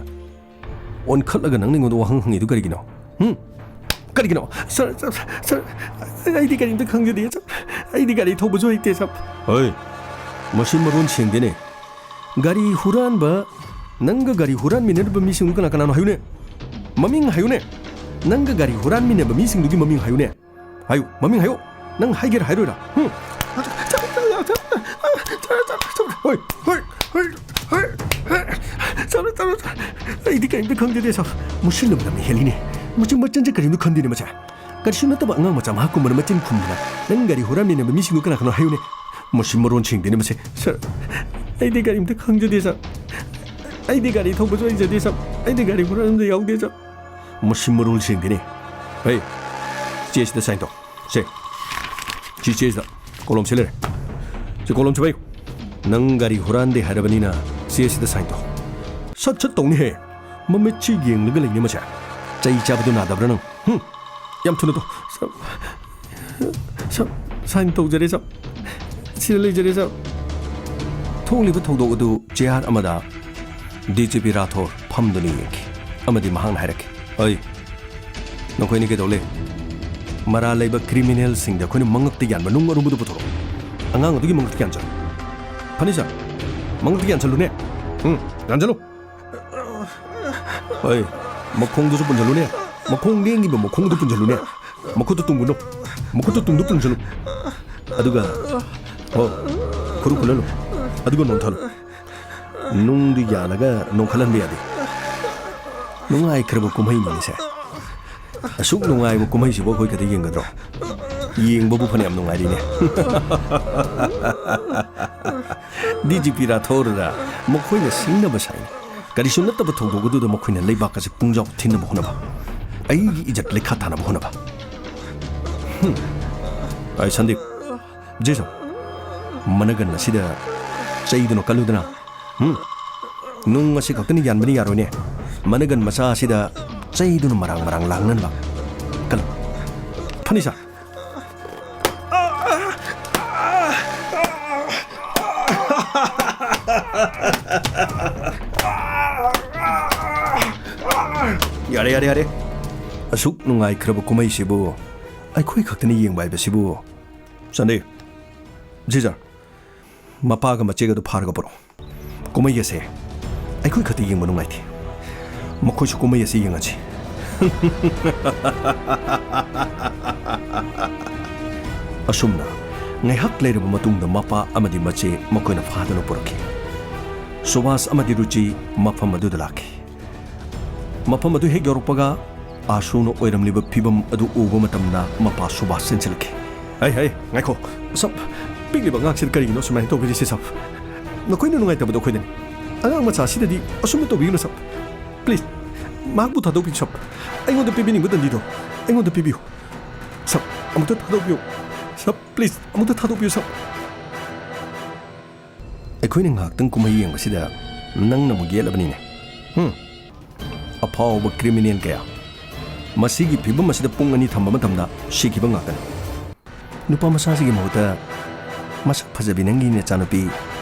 ꯑꯣꯟꯈꯠꯂꯒ ꯅꯪꯅ ꯑꯩꯉꯣꯟꯗ ꯋꯥꯍꯪ ꯍꯪꯉꯤꯗꯨ ꯀꯔꯤꯒꯤꯅꯣ? ꯍꯨꯝ? ꯀꯔꯤꯒꯤꯅꯣ?" "ꯁꯔ, ꯁꯔ, ꯁꯔ, ꯑꯩꯗꯤ ꯀꯔꯤꯝꯇ ꯈꯪꯖꯗꯦ, ꯁꯔ꯫ ꯑꯩꯗꯤ ꯒꯥꯔꯤ ꯊꯧꯕꯁꯨ ꯍꯩꯇꯦ, ꯁꯔ꯫" "ꯍꯣꯏ, ꯃꯁꯤ ꯃꯔꯣꯟ ꯁꯦꯡꯗꯦꯅꯦ꯫ ꯒꯥꯔꯤ ꯍꯨꯔꯥꯟꯕ, ꯅꯪꯒ ꯒꯥꯔꯤ ꯍꯨꯔꯥꯟꯃꯤꯟꯅꯔꯤꯕ ꯃꯤꯁꯤꯡꯗꯨ ꯀꯅꯥ ꯀꯅꯥꯅꯣ ꯍꯥꯏꯌꯨꯅꯦ? ꯃꯃꯤꯡ ꯍꯥꯏꯌꯨꯅꯦ꯫ ꯅꯪꯒ ꯒꯥꯔꯤ ꯍꯨꯔꯥꯟꯃꯤꯟꯅꯕ ꯃꯤꯁꯤꯡꯗꯨꯒꯤ ꯃꯃꯤꯡ ꯍꯥꯏꯌꯨꯅꯦ꯫ ꯍꯥꯏꯌꯨ, ꯃꯃꯤꯡ ꯍꯥꯏꯌꯨ꯫ ꯅꯪ ꯍꯥꯏꯒꯦꯔꯥ ꯍꯥꯏꯔꯣꯏꯔꯥ? ꯍꯨꯝ?" "ꯍꯣꯏ, ꯍꯣꯏ, ꯍꯣꯏ, ꯍꯣꯏ, ꯍꯣꯏ꯫ ꯁꯔ, ꯁꯔ, ꯁꯔ, ꯑꯩꯗꯤ ꯀꯔꯤꯝꯇ ꯈꯪꯖꯗꯦ, ꯁꯔ꯫" ꯃꯁꯤ ꯂꯝ ꯂꯝꯅ ꯍꯦꯜꯂꯤꯅꯦ꯫ ꯃꯁꯤ ꯃꯆꯤꯟꯁꯦ ꯀꯔꯤꯝꯇ ꯈꯟꯗꯦꯅꯦ ꯃꯁꯦ꯫ ꯀꯔꯤꯁꯨ ꯅꯠꯇꯕ ꯑꯉꯥꯡ ꯃꯆꯥ ꯃꯍꯥꯛꯀꯨꯝꯕꯅ ꯃꯆꯤꯟ ꯈꯨꯝꯗꯅ, "ꯅꯪ ꯒꯥꯔꯤ ꯍꯨꯔꯥꯟꯃꯤꯟꯅꯕ ꯃꯤꯁꯤꯡꯗꯨ ꯀꯅꯥ ꯀꯅꯥꯅꯣ ꯍꯥꯏꯌꯨꯅꯦ?" ꯃꯁꯤ ꯃꯔꯣꯟ ꯁꯦꯡꯗꯦꯅꯦ ꯃꯁꯦ꯫ "ꯁꯔ, ꯑꯩꯗꯤ ꯀꯔꯤꯝꯇ ꯈꯪꯖꯗꯦ, ꯁꯔ꯫ ꯑꯩꯗꯤ ꯒꯥꯔꯤ ꯊꯧꯕꯁꯨ ꯍꯩꯖꯗꯦ, ꯁꯔ꯫ ꯑꯩꯗꯤ ꯒꯥꯔꯤ ꯍꯨꯔꯥꯟꯕꯗ ꯌꯥꯎꯗꯦ, ꯁꯔ꯫" ꯃꯁꯤ ꯃꯔꯣꯜ ꯁꯦꯡꯗꯦꯅꯦ꯫ "ꯍꯦ, ꯆꯦꯁꯤꯗ ꯁꯥꯏꯟ ꯇꯧ꯫ ꯁꯦ, ꯁꯤ ꯆꯦꯁꯤꯗ ꯀꯣꯂꯣꯝ ꯁꯤ ꯂꯩꯔꯦ꯫ ꯁꯤ ꯀꯣꯂꯣꯝꯁꯤ ꯄꯥꯏꯌꯨ꯫ ꯅꯪ ꯒꯥꯔꯤ ꯍꯨꯔꯥꯟꯗꯦ ꯍꯥꯏꯔꯕꯅꯤꯅ ꯆꯦꯁꯤꯗ ꯁꯥꯏꯟ ꯇꯧ꯫" "ꯁꯠ ꯁꯠ ꯇꯧꯅꯤꯍꯦ꯫ ꯃꯃꯤꯠꯁꯤ ꯌꯦꯡꯂꯒ ꯂꯩꯅꯦ ꯃꯁꯦ꯫ ꯆꯩ ꯆꯥꯕꯗꯨ ꯅꯥꯗꯕ꯭ꯔꯥ ꯅꯪ? ꯍꯨꯝ? ꯌꯥꯝ ꯊꯨꯅ ꯇꯧ꯫" "ꯁꯔ, ꯁꯔ, ꯁꯥꯏꯟ ꯇꯧꯖꯔꯦ, ꯁꯔ꯫ ꯁꯤꯗ ꯂꯩꯖꯔꯦ, ꯁꯔ꯫" ꯊꯣꯛꯂꯤꯕ ꯊꯧꯗꯣꯛ ꯑꯗꯨ ꯆꯦꯌꯥꯔ ꯑꯃꯗ ꯗꯤ ꯖꯤ ꯄꯤ ꯔꯥꯊꯣꯔ ꯐꯝꯗꯨꯅ ꯌꯦꯡꯈꯤ ꯑꯃꯗꯤ ꯃꯍꯥꯛꯅ ꯍꯥꯏꯔꯛꯈꯤ, "ꯑꯩ, ꯅꯈꯣꯏꯅꯤ ꯀꯩꯗꯧ ꯂꯩ? ꯃꯔꯥꯜ ꯂꯩꯕ ꯀ꯭ꯔꯤꯃꯤꯅꯦꯜꯁꯤꯡꯗ ꯑꯩꯈꯣꯏꯅ ꯃꯉꯛꯇ ꯌꯥꯟꯕ ꯅꯨꯡ ꯑꯔꯨꯝꯕꯗꯨ ꯄꯨꯊꯣꯔꯛꯎ꯫ ꯑꯉꯥꯡ ꯑꯗꯨꯒꯤ ꯃꯉꯛꯇ ꯌꯥꯟꯁꯤꯜꯂꯨ꯫ ꯐꯅꯤ, ꯁꯔ? ꯃꯉꯛꯇ ꯌꯥꯟꯁꯤꯜꯂꯨꯅꯦ꯫ ꯎꯝ, ꯌꯥꯟꯁꯤꯜꯂꯨ꯫ ꯍꯣꯏ, ꯃꯈꯣꯡꯗꯨꯁꯨ ꯄꯨꯟꯁꯤꯜꯂꯨꯅꯦ꯫ ꯃꯈꯣꯡ ꯂꯦꯡꯉꯤꯕ ꯃꯈꯣꯡꯗꯨ ꯄꯨꯟꯁꯤꯜꯂꯨꯅꯦ꯫ ꯃꯈꯨꯠꯇꯨ ꯇꯨꯡꯒꯅꯨ꯫ ꯃꯈꯨꯠꯇꯨ ꯇꯨꯡꯗ ꯄꯨꯟꯁꯤꯜꯂꯨ꯫ ꯑꯗꯨꯒ, ꯍꯣ, ꯈꯨꯔꯨ ꯈꯨꯜꯍꯜꯂꯨ꯫ ꯑꯗꯨꯒ ꯅꯣꯟꯊꯍꯜꯂꯨ꯫ ꯅꯨꯡꯗꯨ ꯌꯥꯜꯂꯒ ꯅꯣꯟꯈꯠꯍꯟꯕ ꯌꯥꯗꯦ꯫ ꯅꯨꯡꯉꯥꯏꯈ꯭ꯔꯕ ꯀꯨꯝꯍꯩꯅꯤꯅꯦ ꯁꯦ꯫ ꯑꯁꯨꯛ ꯅꯨꯡꯉꯥꯏꯕ ꯀꯨꯝꯍꯩꯁꯤꯕꯨ ꯑꯩꯈꯣꯏ ꯈꯛꯇ ꯌꯦꯡꯒꯗ꯭ꯔꯣ? ꯌꯦꯡꯕꯕꯨ ꯐꯅꯌꯥꯝ ꯅꯨꯡꯉꯥꯏꯔꯤꯅꯦ꯫ ꯗꯤ ꯖꯤ ꯄꯤ ꯔꯥꯊꯣꯔꯅ ꯃꯈꯣꯏꯅ ꯁꯤꯡꯅꯕ ꯁꯥꯏꯅꯤ꯫ ꯀꯔꯤꯁꯨ ꯅꯠꯇꯕ ꯊꯧꯗꯣꯛ ꯑꯗꯨꯗ ꯃꯈꯣꯏꯅ ꯂꯩꯕꯥꯛ ꯑꯁꯤ ꯄꯨꯡꯖꯥꯎ ꯊꯤꯟꯅꯕ ꯍꯣꯠꯅꯕ, ꯑꯩꯒꯤ ꯏꯖꯠ ꯂꯩꯈꯥ ꯊꯥꯅꯕ ꯍꯣꯠꯅꯕ꯫ ꯍꯨꯝ꯫ ꯑꯩ ꯁꯟꯗꯤꯞ, ꯖꯦꯁꯟ, ꯃꯅꯒꯟ ꯑꯁꯤꯗ ꯆꯩꯗꯨꯅ ꯀꯜꯂꯨꯗꯅ꯫ ꯍꯨꯝ꯫ ꯅꯨꯡ ꯑꯁꯤ ꯈꯛꯇꯅ ꯌꯥꯟꯕꯅ ꯌꯥꯔꯣꯏꯅꯦ꯫ ꯃꯅꯒꯟ ꯃꯆꯥ ꯑꯁꯤꯗ ꯆꯩꯗꯨꯅ ꯃꯔꯥꯡ ꯃꯔꯥꯡ ꯂꯥꯡꯅꯅꯕ ꯀꯜꯂꯨ꯫ ꯐꯅꯤ ꯁꯥꯔ꯫ ꯌꯥꯔꯦ, ꯌꯥꯔꯦ, ꯌꯥꯔꯦ꯫ ꯑꯁꯨꯛ ꯅꯨꯡꯉꯥꯏꯈ꯭ꯔꯕ ꯀꯨꯝꯍꯩꯁꯤꯕꯨ ꯑꯩꯈꯣꯏ ꯈꯛꯇꯅ ꯌꯦꯡꯕ ꯍꯥꯏꯕꯁꯤꯕꯨ꯫ ꯁꯟꯗꯤꯞ, ꯖꯤꯖꯥ, ꯃꯄꯥꯒ ꯃꯆꯦꯒꯗꯨ ꯐꯥꯔꯒ ꯄꯨꯔꯛꯑꯣ꯫ ꯀꯨꯝꯍꯩ ꯑꯁꯦ ꯑꯩꯈꯣꯏ ꯈꯛꯇ ꯌꯦꯡꯕ ꯅꯨꯡꯉꯥꯏꯇꯦ꯫ ꯃꯈꯣꯏꯁꯨ ꯀꯨꯝꯍꯩ ꯑꯁꯤ ꯌꯦꯡꯍꯟꯁꯤ꯫ ꯑꯁꯨꯝꯅ ꯉꯥꯏꯍꯥꯛ ꯂꯩꯔꯕ ꯃꯇꯨꯡꯗ ꯃꯄꯥ ꯑꯃꯗꯤ ꯃꯆꯦ ꯃꯈꯣꯏꯅ ꯐꯥꯗꯨꯅ ꯄꯨꯔꯛꯈꯤ꯫ ꯁꯨꯕꯥꯁ ꯑꯃꯗꯤ ꯔꯨꯆꯤ ꯃꯐꯝ ꯑꯗꯨꯗ ꯂꯥꯛꯈꯤ꯫ ꯃꯐꯝ ꯑꯗꯨ ꯍꯦꯛ ꯌꯧꯔꯛꯄꯒ, ꯑꯥꯁꯨꯅ ꯑꯣꯏꯔꯝꯂꯤꯕ ꯐꯤꯕꯝ ꯑꯗꯨ ꯎꯕ ꯃꯇꯝꯗ ꯃꯄꯥ ꯁꯨꯕꯥꯁ ꯆꯦꯟꯁꯤꯜꯂꯛꯈꯤ꯫ "ꯍꯩ, ꯍꯩ, ꯉꯥꯏꯈꯣ꯫ ꯁꯕ, ꯄꯤꯛꯂꯤꯕ ꯑꯉꯥꯡꯁꯤꯗ ꯀꯔꯤꯒꯤꯅꯣ ꯁꯨꯃꯥꯏꯅ ꯇꯧꯕꯤꯔꯤꯁꯤ, ꯁꯕ? ꯅꯈꯣꯏꯅ ꯅꯨꯡꯉꯥꯏꯇꯕꯗꯣ ꯑꯩꯈꯣꯏꯗꯅꯤ꯫ ꯑꯉꯥꯡ ꯃꯆꯥꯁꯤꯗꯗꯤ ꯑꯁꯨꯝꯅ ꯇꯧꯕꯤꯒꯅꯨ, ꯁꯕ꯫ ꯄ꯭ꯂꯤꯖ, ꯃꯍꯥꯛꯄꯨ ꯊꯥꯗꯣꯛꯄꯤꯌꯨ, ꯁꯕ꯫ ꯑꯩꯉꯣꯟꯗ ꯄꯤꯕꯤꯅꯤꯡꯕ ꯗꯟꯗꯤꯗꯣ ꯑꯩꯉꯣꯟꯗ ꯄꯤꯕꯤꯌꯨ꯫ ꯁꯕ, ꯑꯃꯨꯛꯇ ꯊꯥꯗꯣꯛꯄꯤꯌꯨ꯫ ꯁꯕ, ꯄ꯭ꯂꯤꯖ, ꯑꯃꯨꯛꯇ ꯊꯥꯗꯣꯛꯄꯤꯌꯨ, ꯁꯕ꯫" ꯑꯩꯈꯣꯏꯅ ꯉꯥꯏꯍꯥꯛꯇꯪ ꯀꯨꯝꯍꯩ ꯌꯦꯡꯕꯁꯤꯗ ꯅꯪꯅ ꯑꯃꯨꯛ ꯌꯦꯠꯂꯕꯅꯤꯅꯦ꯫ ꯍꯨꯝ꯫ ꯑꯐꯥꯎꯕ ꯀ꯭ꯔꯤꯃꯤꯅꯦꯜ ꯀꯌꯥ ꯃꯁꯤꯒꯤ ꯐꯤꯕꯝ ꯑꯁꯤꯗ ꯄꯨꯡ ꯑꯅꯤ ꯊꯝꯕ ꯃꯇꯝꯗ ꯁꯤꯈꯤꯕ ꯉꯥꯛꯇꯅꯤ꯫ ꯅꯨꯄꯥ ꯃꯆꯥꯁꯤꯒꯤ ꯃꯍꯨꯠꯇ ꯃꯁꯛ ꯐꯖꯕꯤ ꯅꯪꯒꯤ ꯅꯆꯥꯅꯨꯄꯤ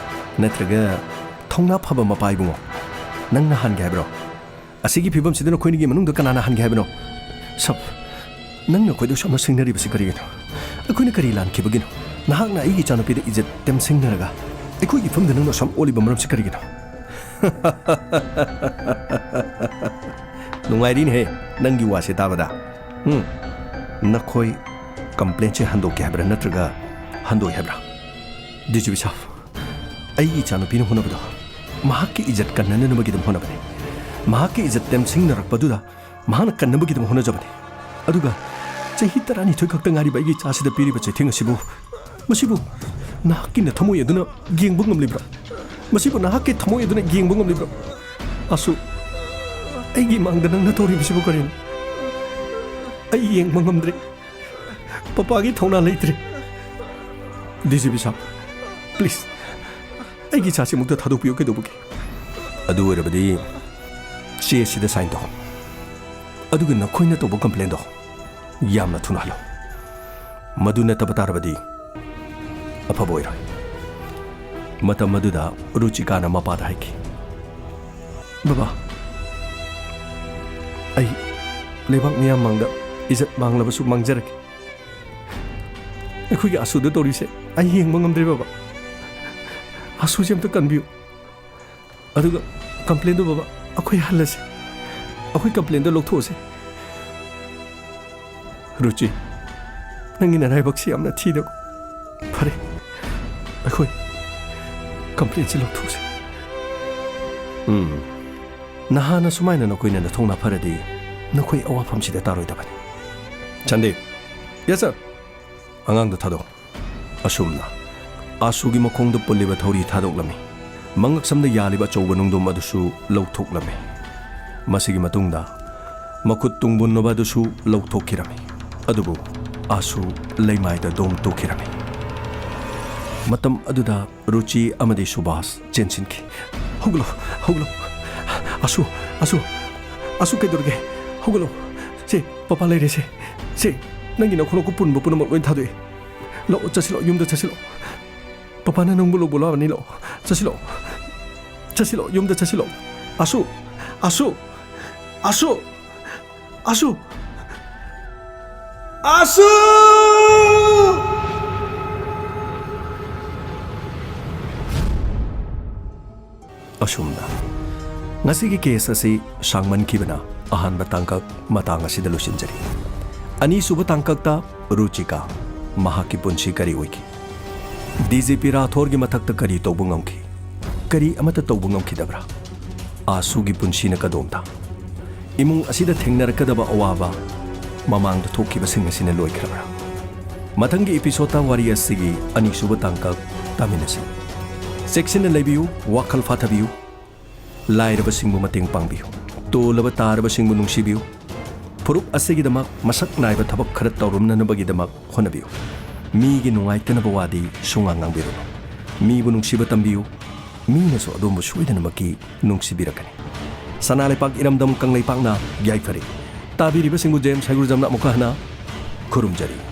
ꯅꯠꯇ꯭ꯔꯒ ꯊꯧꯅꯥ ꯐꯕ ꯃꯄꯥ ꯏꯕꯨꯡꯉꯣ, ꯅꯪꯅ ꯍꯥꯟꯒꯦ ꯍꯥꯏꯕ꯭ꯔꯣ? ꯑꯁꯤꯒꯤ ꯐꯤꯕꯝꯁꯤꯗ ꯅꯈꯣꯏꯅꯤꯒꯤ ꯃꯅꯨꯡꯗ ꯀꯅꯥꯅ ꯍꯟꯒꯦ ꯍꯥꯏꯕꯅꯣ? ꯁꯕ, ꯅꯪꯅ ꯑꯩꯈꯣꯏꯗ ꯁꯨꯝꯅ ꯁꯤꯡꯅꯔꯤꯕꯁꯤ ꯀꯔꯤꯒꯤꯅꯣ? ꯑꯩꯈꯣꯏꯅ ꯀꯔꯤ ꯂꯥꯟꯈꯤꯕꯒꯤꯅꯣ? ꯅꯍꯥꯛꯅ ꯑꯩꯒꯤ ꯏꯆꯥꯅꯨꯄꯤꯗ ꯏꯖꯠ ꯇꯦꯝꯁꯤꯡꯅꯔꯒ ꯑꯩꯈꯣꯏꯒꯤ ꯏꯐꯝꯗ ꯅꯪꯅ ꯑꯁꯨꯝ ꯑꯣꯜꯂꯤꯕ ꯃꯔꯝꯁꯤ ꯀꯔꯤꯒꯤꯅꯣ? ꯅꯨꯡꯉꯥꯏꯔꯤꯅꯦꯍꯦ, ꯅꯪꯒꯤ ꯋꯥꯁꯦ ꯇꯥꯕꯗ꯫ ꯎꯝ, ꯅꯈꯣꯏ ꯀꯝꯄ꯭ꯂꯦꯟꯁꯦ ꯍꯟꯗꯣꯛꯀꯦ ꯍꯥꯏꯕ꯭ꯔꯥ ꯅꯠꯇ꯭ꯔꯒ ꯍꯟꯗꯣꯛꯑꯦ ꯍꯥꯏꯕ꯭ꯔꯥ? ꯗꯤ ꯖꯤ ꯄꯤ ꯁꯥꯕ, ꯑꯩꯒꯤ ꯏꯆꯥꯅꯨꯄꯤꯅ ꯍꯣꯠꯅꯕꯗꯣ ꯃꯍꯥꯛꯀꯤ ꯏꯖꯠ ꯀꯟꯅꯅꯕꯒꯤꯗꯃꯛ ꯍꯣꯠꯅꯕꯅꯤ꯫ ꯃꯍꯥꯛꯀꯤ ꯏꯖꯠ ꯇꯦꯝꯁꯤꯡꯅꯔꯛꯄꯗꯨꯗ ꯃꯍꯥꯛꯅ ꯀꯟꯅꯕꯒꯤꯗꯃꯛ ꯍꯣꯠꯅꯖꯕꯅꯤ꯫ ꯑꯗꯨꯒ ꯆꯍꯤ ꯇꯔꯥꯅꯤꯊꯣꯏ ꯈꯛꯇ ꯉꯥꯏꯔꯤꯕ ꯑꯩꯒꯤ ꯏꯆꯥꯁꯤꯗ ꯄꯤꯔꯤꯕ ꯆꯩꯊꯦꯡ ꯑꯁꯤꯕꯨ, ꯃꯁꯤꯕꯨ ꯅꯍꯥꯛꯀꯤ ꯅꯊꯃꯣꯏ ꯑꯗꯨꯅ ꯌꯦꯡꯕ ꯉꯝꯂꯤꯕ꯭ꯔꯥ? ꯃꯁꯤꯕꯨ ꯅꯍꯥꯛꯀꯤ ꯊꯃꯣꯏ ꯑꯗꯨꯅ ꯌꯦꯡꯕ ꯉꯝꯂꯤꯕ꯭ꯔꯥ? ꯑꯁꯨ, ꯑꯩꯒꯤ ꯃꯥꯡꯗ ꯅꯪꯅ ꯇꯧꯔꯤꯕꯁꯤꯕꯨ ꯀꯔꯤꯅꯣ? ꯑꯩ ꯌꯦꯡꯕ ꯉꯝꯗ꯭ꯔꯦ꯫ ꯄꯄꯥꯒꯤ ꯊꯧꯅꯥ ꯂꯩꯇ꯭ꯔꯦ꯫ ꯗꯤ ꯖꯤ ꯄꯤ ꯁꯥꯕ, please, ꯑꯩꯒꯤ ꯏꯆꯥꯁꯤꯃꯨꯛꯇ ꯊꯥꯗꯣꯛꯄꯤꯌꯨ꯫ ꯀꯩꯗꯧꯕꯒꯤ? ꯑꯗꯨ ꯑꯣꯏꯔꯕꯗꯤ ꯆꯦ ꯑꯁꯤꯗ sign ꯇꯧ, ꯑꯗꯨꯒ ꯅꯈꯣꯏꯅ ꯇꯧꯕ complainꯗꯣ ꯌꯥꯝꯅ ꯊꯨꯅ ꯍꯜꯂꯣ꯫ ꯃꯗꯨ ꯅꯠꯇꯕ ꯇꯥꯔꯕꯗꯤ ꯑꯐꯕ ꯑꯣꯏꯔꯣꯏ꯫ ꯃꯇꯝ ꯑꯗꯨꯗ ꯔꯨꯆꯤꯀꯥꯅ ꯃꯄꯥꯗ ꯍꯥꯏꯈꯤ, "ꯕꯕꯥ, ꯑꯩ ꯂꯩꯕꯥꯛ ꯃꯤꯌꯥꯝ ꯃꯥꯡꯗ ꯏꯖꯠ ꯃꯥꯡꯂꯕꯁꯨ ꯃꯥꯡꯖꯔꯒꯦ꯫ ꯑꯩꯈꯣꯏꯒꯤ ꯑꯁꯨꯗ ꯇꯧꯔꯤꯁꯦ ꯑꯩ ꯌꯦꯡꯕ ꯉꯝꯗ꯭ꯔꯦ, ꯕꯕꯥ꯫ ꯑꯁꯨꯁꯦ ꯑꯝꯇ ꯀꯟꯕꯤꯌꯨ꯫ ꯑꯗꯨꯒ complainꯗꯣ, ꯕꯕꯥ, ꯑꯩꯈꯣꯏ ꯍꯜꯂꯁꯦ꯫ ꯑꯩꯈꯣꯏ complainꯗꯣ ꯂꯧꯊꯣꯛꯑꯁꯦ꯫" "ꯔꯨꯆꯤ, ꯅꯪꯒꯤ ꯅꯔꯥꯏꯕꯛꯁꯤ ꯌꯥꯝꯅ ꯊꯤꯗꯀꯣ꯫ ꯐꯔꯦ, ꯑꯩꯈꯣꯏ complainꯁꯤ ꯂꯧꯊꯣꯛꯁꯤ꯫" "ꯎꯝ, ꯅꯍꯥꯟ ꯑꯁꯨꯃꯥꯏꯅ ꯅꯈꯣꯏꯅ ꯅꯊꯧꯅꯥ ꯐꯔꯗꯤ ꯅꯈꯣꯏ ꯑꯋꯥꯐꯝꯁꯤꯗ ꯇꯥꯔꯣꯏꯗꯕꯅꯤ꯫" "ꯁꯟꯗꯤꯞ!" "Yes, sir!" "ꯑꯉꯥꯡꯗꯣ ꯊꯥꯗꯣꯛ꯫" ꯑꯁꯨꯝꯅ ꯑꯁꯨꯒꯤ ꯃꯈꯣꯡꯗ ꯄꯨꯜꯂꯤꯕ ꯊꯧꯔꯤ ꯊꯥꯗꯣꯛꯂꯝꯃꯤ꯫ ꯃꯉꯛꯁꯝꯗ ꯌꯥꯜꯂꯤꯕ ꯑꯆꯧꯕ ꯅꯨꯡꯗꯣꯝ ꯑꯗꯨꯁꯨ ꯂꯧꯊꯣꯛꯂꯝꯃꯤ꯫ ꯃꯁꯤꯒꯤ ꯃꯇꯨꯡꯗ ꯃꯈꯨꯠ ꯇꯨꯡꯕꯨꯟꯅꯕ ꯑꯗꯨꯁꯨ ꯂꯧꯊꯣꯛꯈꯤꯔꯝꯃꯤ꯫ ꯑꯗꯨꯕꯨ ꯑꯁꯨ ꯂꯩꯃꯥꯏꯗ ꯗꯣꯡ ꯇꯨꯈꯤꯔꯝꯃꯤ꯫ ꯃꯇꯝ ꯑꯗꯨꯗ ꯔꯨꯆꯤ ꯑꯃꯗꯤ ꯁꯨꯕꯥꯁ ꯆꯦꯟꯁꯤꯟꯈꯤ꯫ "ꯍꯧꯒꯠꯂꯣ, ꯍꯧꯒꯠꯂꯣ꯫ ꯑꯁꯨ, ꯑꯁꯨ, ꯑꯁꯨ ꯀꯩꯗꯧꯔꯒꯦ? ꯍꯧꯒꯠꯂꯣ꯫ ꯁꯦ, ꯄꯄꯥ ꯂꯩꯔꯦ ꯁꯦ꯫ ꯁꯦ, ꯅꯪꯒꯤ ꯅꯈꯣꯡ ꯅꯈꯨꯠ ꯄꯨꯟꯕ ꯄꯨꯝꯅꯃꯛ ꯂꯣꯏ ꯊꯥꯗꯣꯛꯑꯦ꯫ ꯂꯥꯛꯑꯣ, ꯆꯠꯁꯤꯜꯂꯣ, ꯌꯨꯝꯗ ꯆꯠꯁꯤꯜꯂꯣ꯫ ꯄꯄꯥꯅ ꯅꯪꯕꯨ ꯂꯧꯕ ꯂꯥꯛꯑꯅꯤ, ꯂꯥꯛꯑꯣ꯫ ꯆꯠꯁꯤꯜꯂꯣ꯫ ꯆꯠꯁꯤꯜꯂꯣ, ꯌꯨꯝꯗ ꯆꯠꯁꯤꯜꯂꯣ꯫ ꯑꯁꯨ, ꯑꯁꯨ, ꯑꯁꯨ, ꯑꯁꯨ, ꯑꯁꯨ!" ꯑꯁꯨꯝꯅ ꯉꯁꯤꯒꯤ case ꯑꯁꯤ ꯁꯥꯡꯃꯟꯈꯤꯕꯅ ꯑꯍꯥꯟꯕ ꯇꯥꯡꯀꯛ ꯃꯇꯥꯡ ꯑꯁꯤꯗ ꯂꯣꯏꯁꯤꯟꯖꯔꯤ꯫ ꯑꯅꯤꯁꯨꯕ ꯇꯥꯡꯀꯛꯇ ꯔꯨꯆꯤꯀꯥ, ꯃꯍꯥꯛꯀꯤ ꯄꯨꯟꯁꯤ ꯀꯔꯤ ꯑꯣꯏꯈꯤ? ꯗꯤ ꯖꯤ ꯄꯤ ꯔꯥꯊꯣꯔꯒꯤ ꯃꯊꯛꯇ ꯀꯔꯤ ꯇꯧꯕ ꯉꯝꯈꯤ? ꯀꯔꯤ ꯑꯃꯠꯇ ꯇꯧꯕ ꯉꯝꯈꯤꯗꯕ꯭ꯔꯥ? ꯑꯥꯁꯨꯒꯤ ꯄꯨꯟꯁꯤꯅ ꯀꯗꯣꯝꯗ? ꯏꯃꯨꯡ ꯑꯁꯤꯗ ꯊꯦꯡꯅꯔꯛꯀꯗꯕ ꯑꯋꯥꯕ, ꯃꯃꯥꯡꯗ ꯊꯣꯛꯈꯤꯕꯁꯤꯡ ꯑꯁꯤꯅ ꯂꯣꯏꯈ꯭ꯔꯕ꯭ꯔꯥ? ꯃꯊꯪꯒꯤ ꯏꯄꯤꯁꯣꯗꯇ ꯋꯥꯔꯤ ꯑꯁꯤꯒꯤ ꯑꯅꯤꯁꯨꯕ ꯇꯥꯡꯀꯛ ꯇꯥꯃꯤꯟꯅꯁꯤ꯫ ꯆꯦꯛꯁꯤꯟꯅ ꯂꯩꯕꯤꯌꯨ, ꯋꯥꯈꯜ ꯐꯥꯊꯕꯤꯌꯨ꯫ ꯂꯥꯏꯔꯕꯁꯤꯡꯕꯨ ꯃꯇꯦꯡ ꯄꯥꯡꯕꯤꯌꯨ꯫ ꯇꯣꯜꯂꯕ ꯇꯥꯔꯕꯁꯤꯡꯕꯨ ꯅꯨꯡꯁꯤꯕꯤꯌꯨ꯫ ꯐꯨꯔꯨꯞ ꯑꯁꯤꯒꯤꯗꯃꯛ ꯃꯁꯛ ꯅꯥꯏꯕ ꯊꯕꯛ ꯈꯔ ꯇꯧꯔꯝꯅꯅꯕꯒꯤꯗꯃꯛ ꯍꯣꯠꯅꯕꯤꯌꯨ꯫ ꯃꯤꯒꯤ ꯅꯨꯡꯉꯥꯏꯇꯅꯕ ꯋꯥꯗꯤ ꯁꯨꯡꯉꯥꯡ ꯉꯥꯡꯕꯤꯔꯨꯅꯨ꯫ ꯃꯤꯕꯨ ꯅꯨꯡꯁꯤꯕ ꯇꯝꯕꯤꯌꯨ꯫ ꯃꯤꯅꯁꯨ ꯑꯗꯣꯝꯕꯨ ꯁꯣꯏꯗꯅꯃꯛꯀꯤ ꯅꯨꯡꯁꯤꯕꯤꯔꯛꯀꯅꯤ꯫ ꯁꯅꯥ ꯂꯩꯄꯥꯛ ꯏꯔꯝꯗꯝ ꯀꯪꯂꯩꯄꯥꯛꯅ ꯌꯥꯏꯐꯔꯦ꯫ ꯇꯥꯕꯤꯔꯤꯕꯁꯤꯡꯕꯨ ꯖꯦꯝꯁ ꯍꯩꯒ꯭ꯔꯨꯖꯝꯅ ꯑꯃꯨꯛꯀ ꯍꯟꯅ ꯈꯨꯔꯨꯝꯖꯔꯤ꯫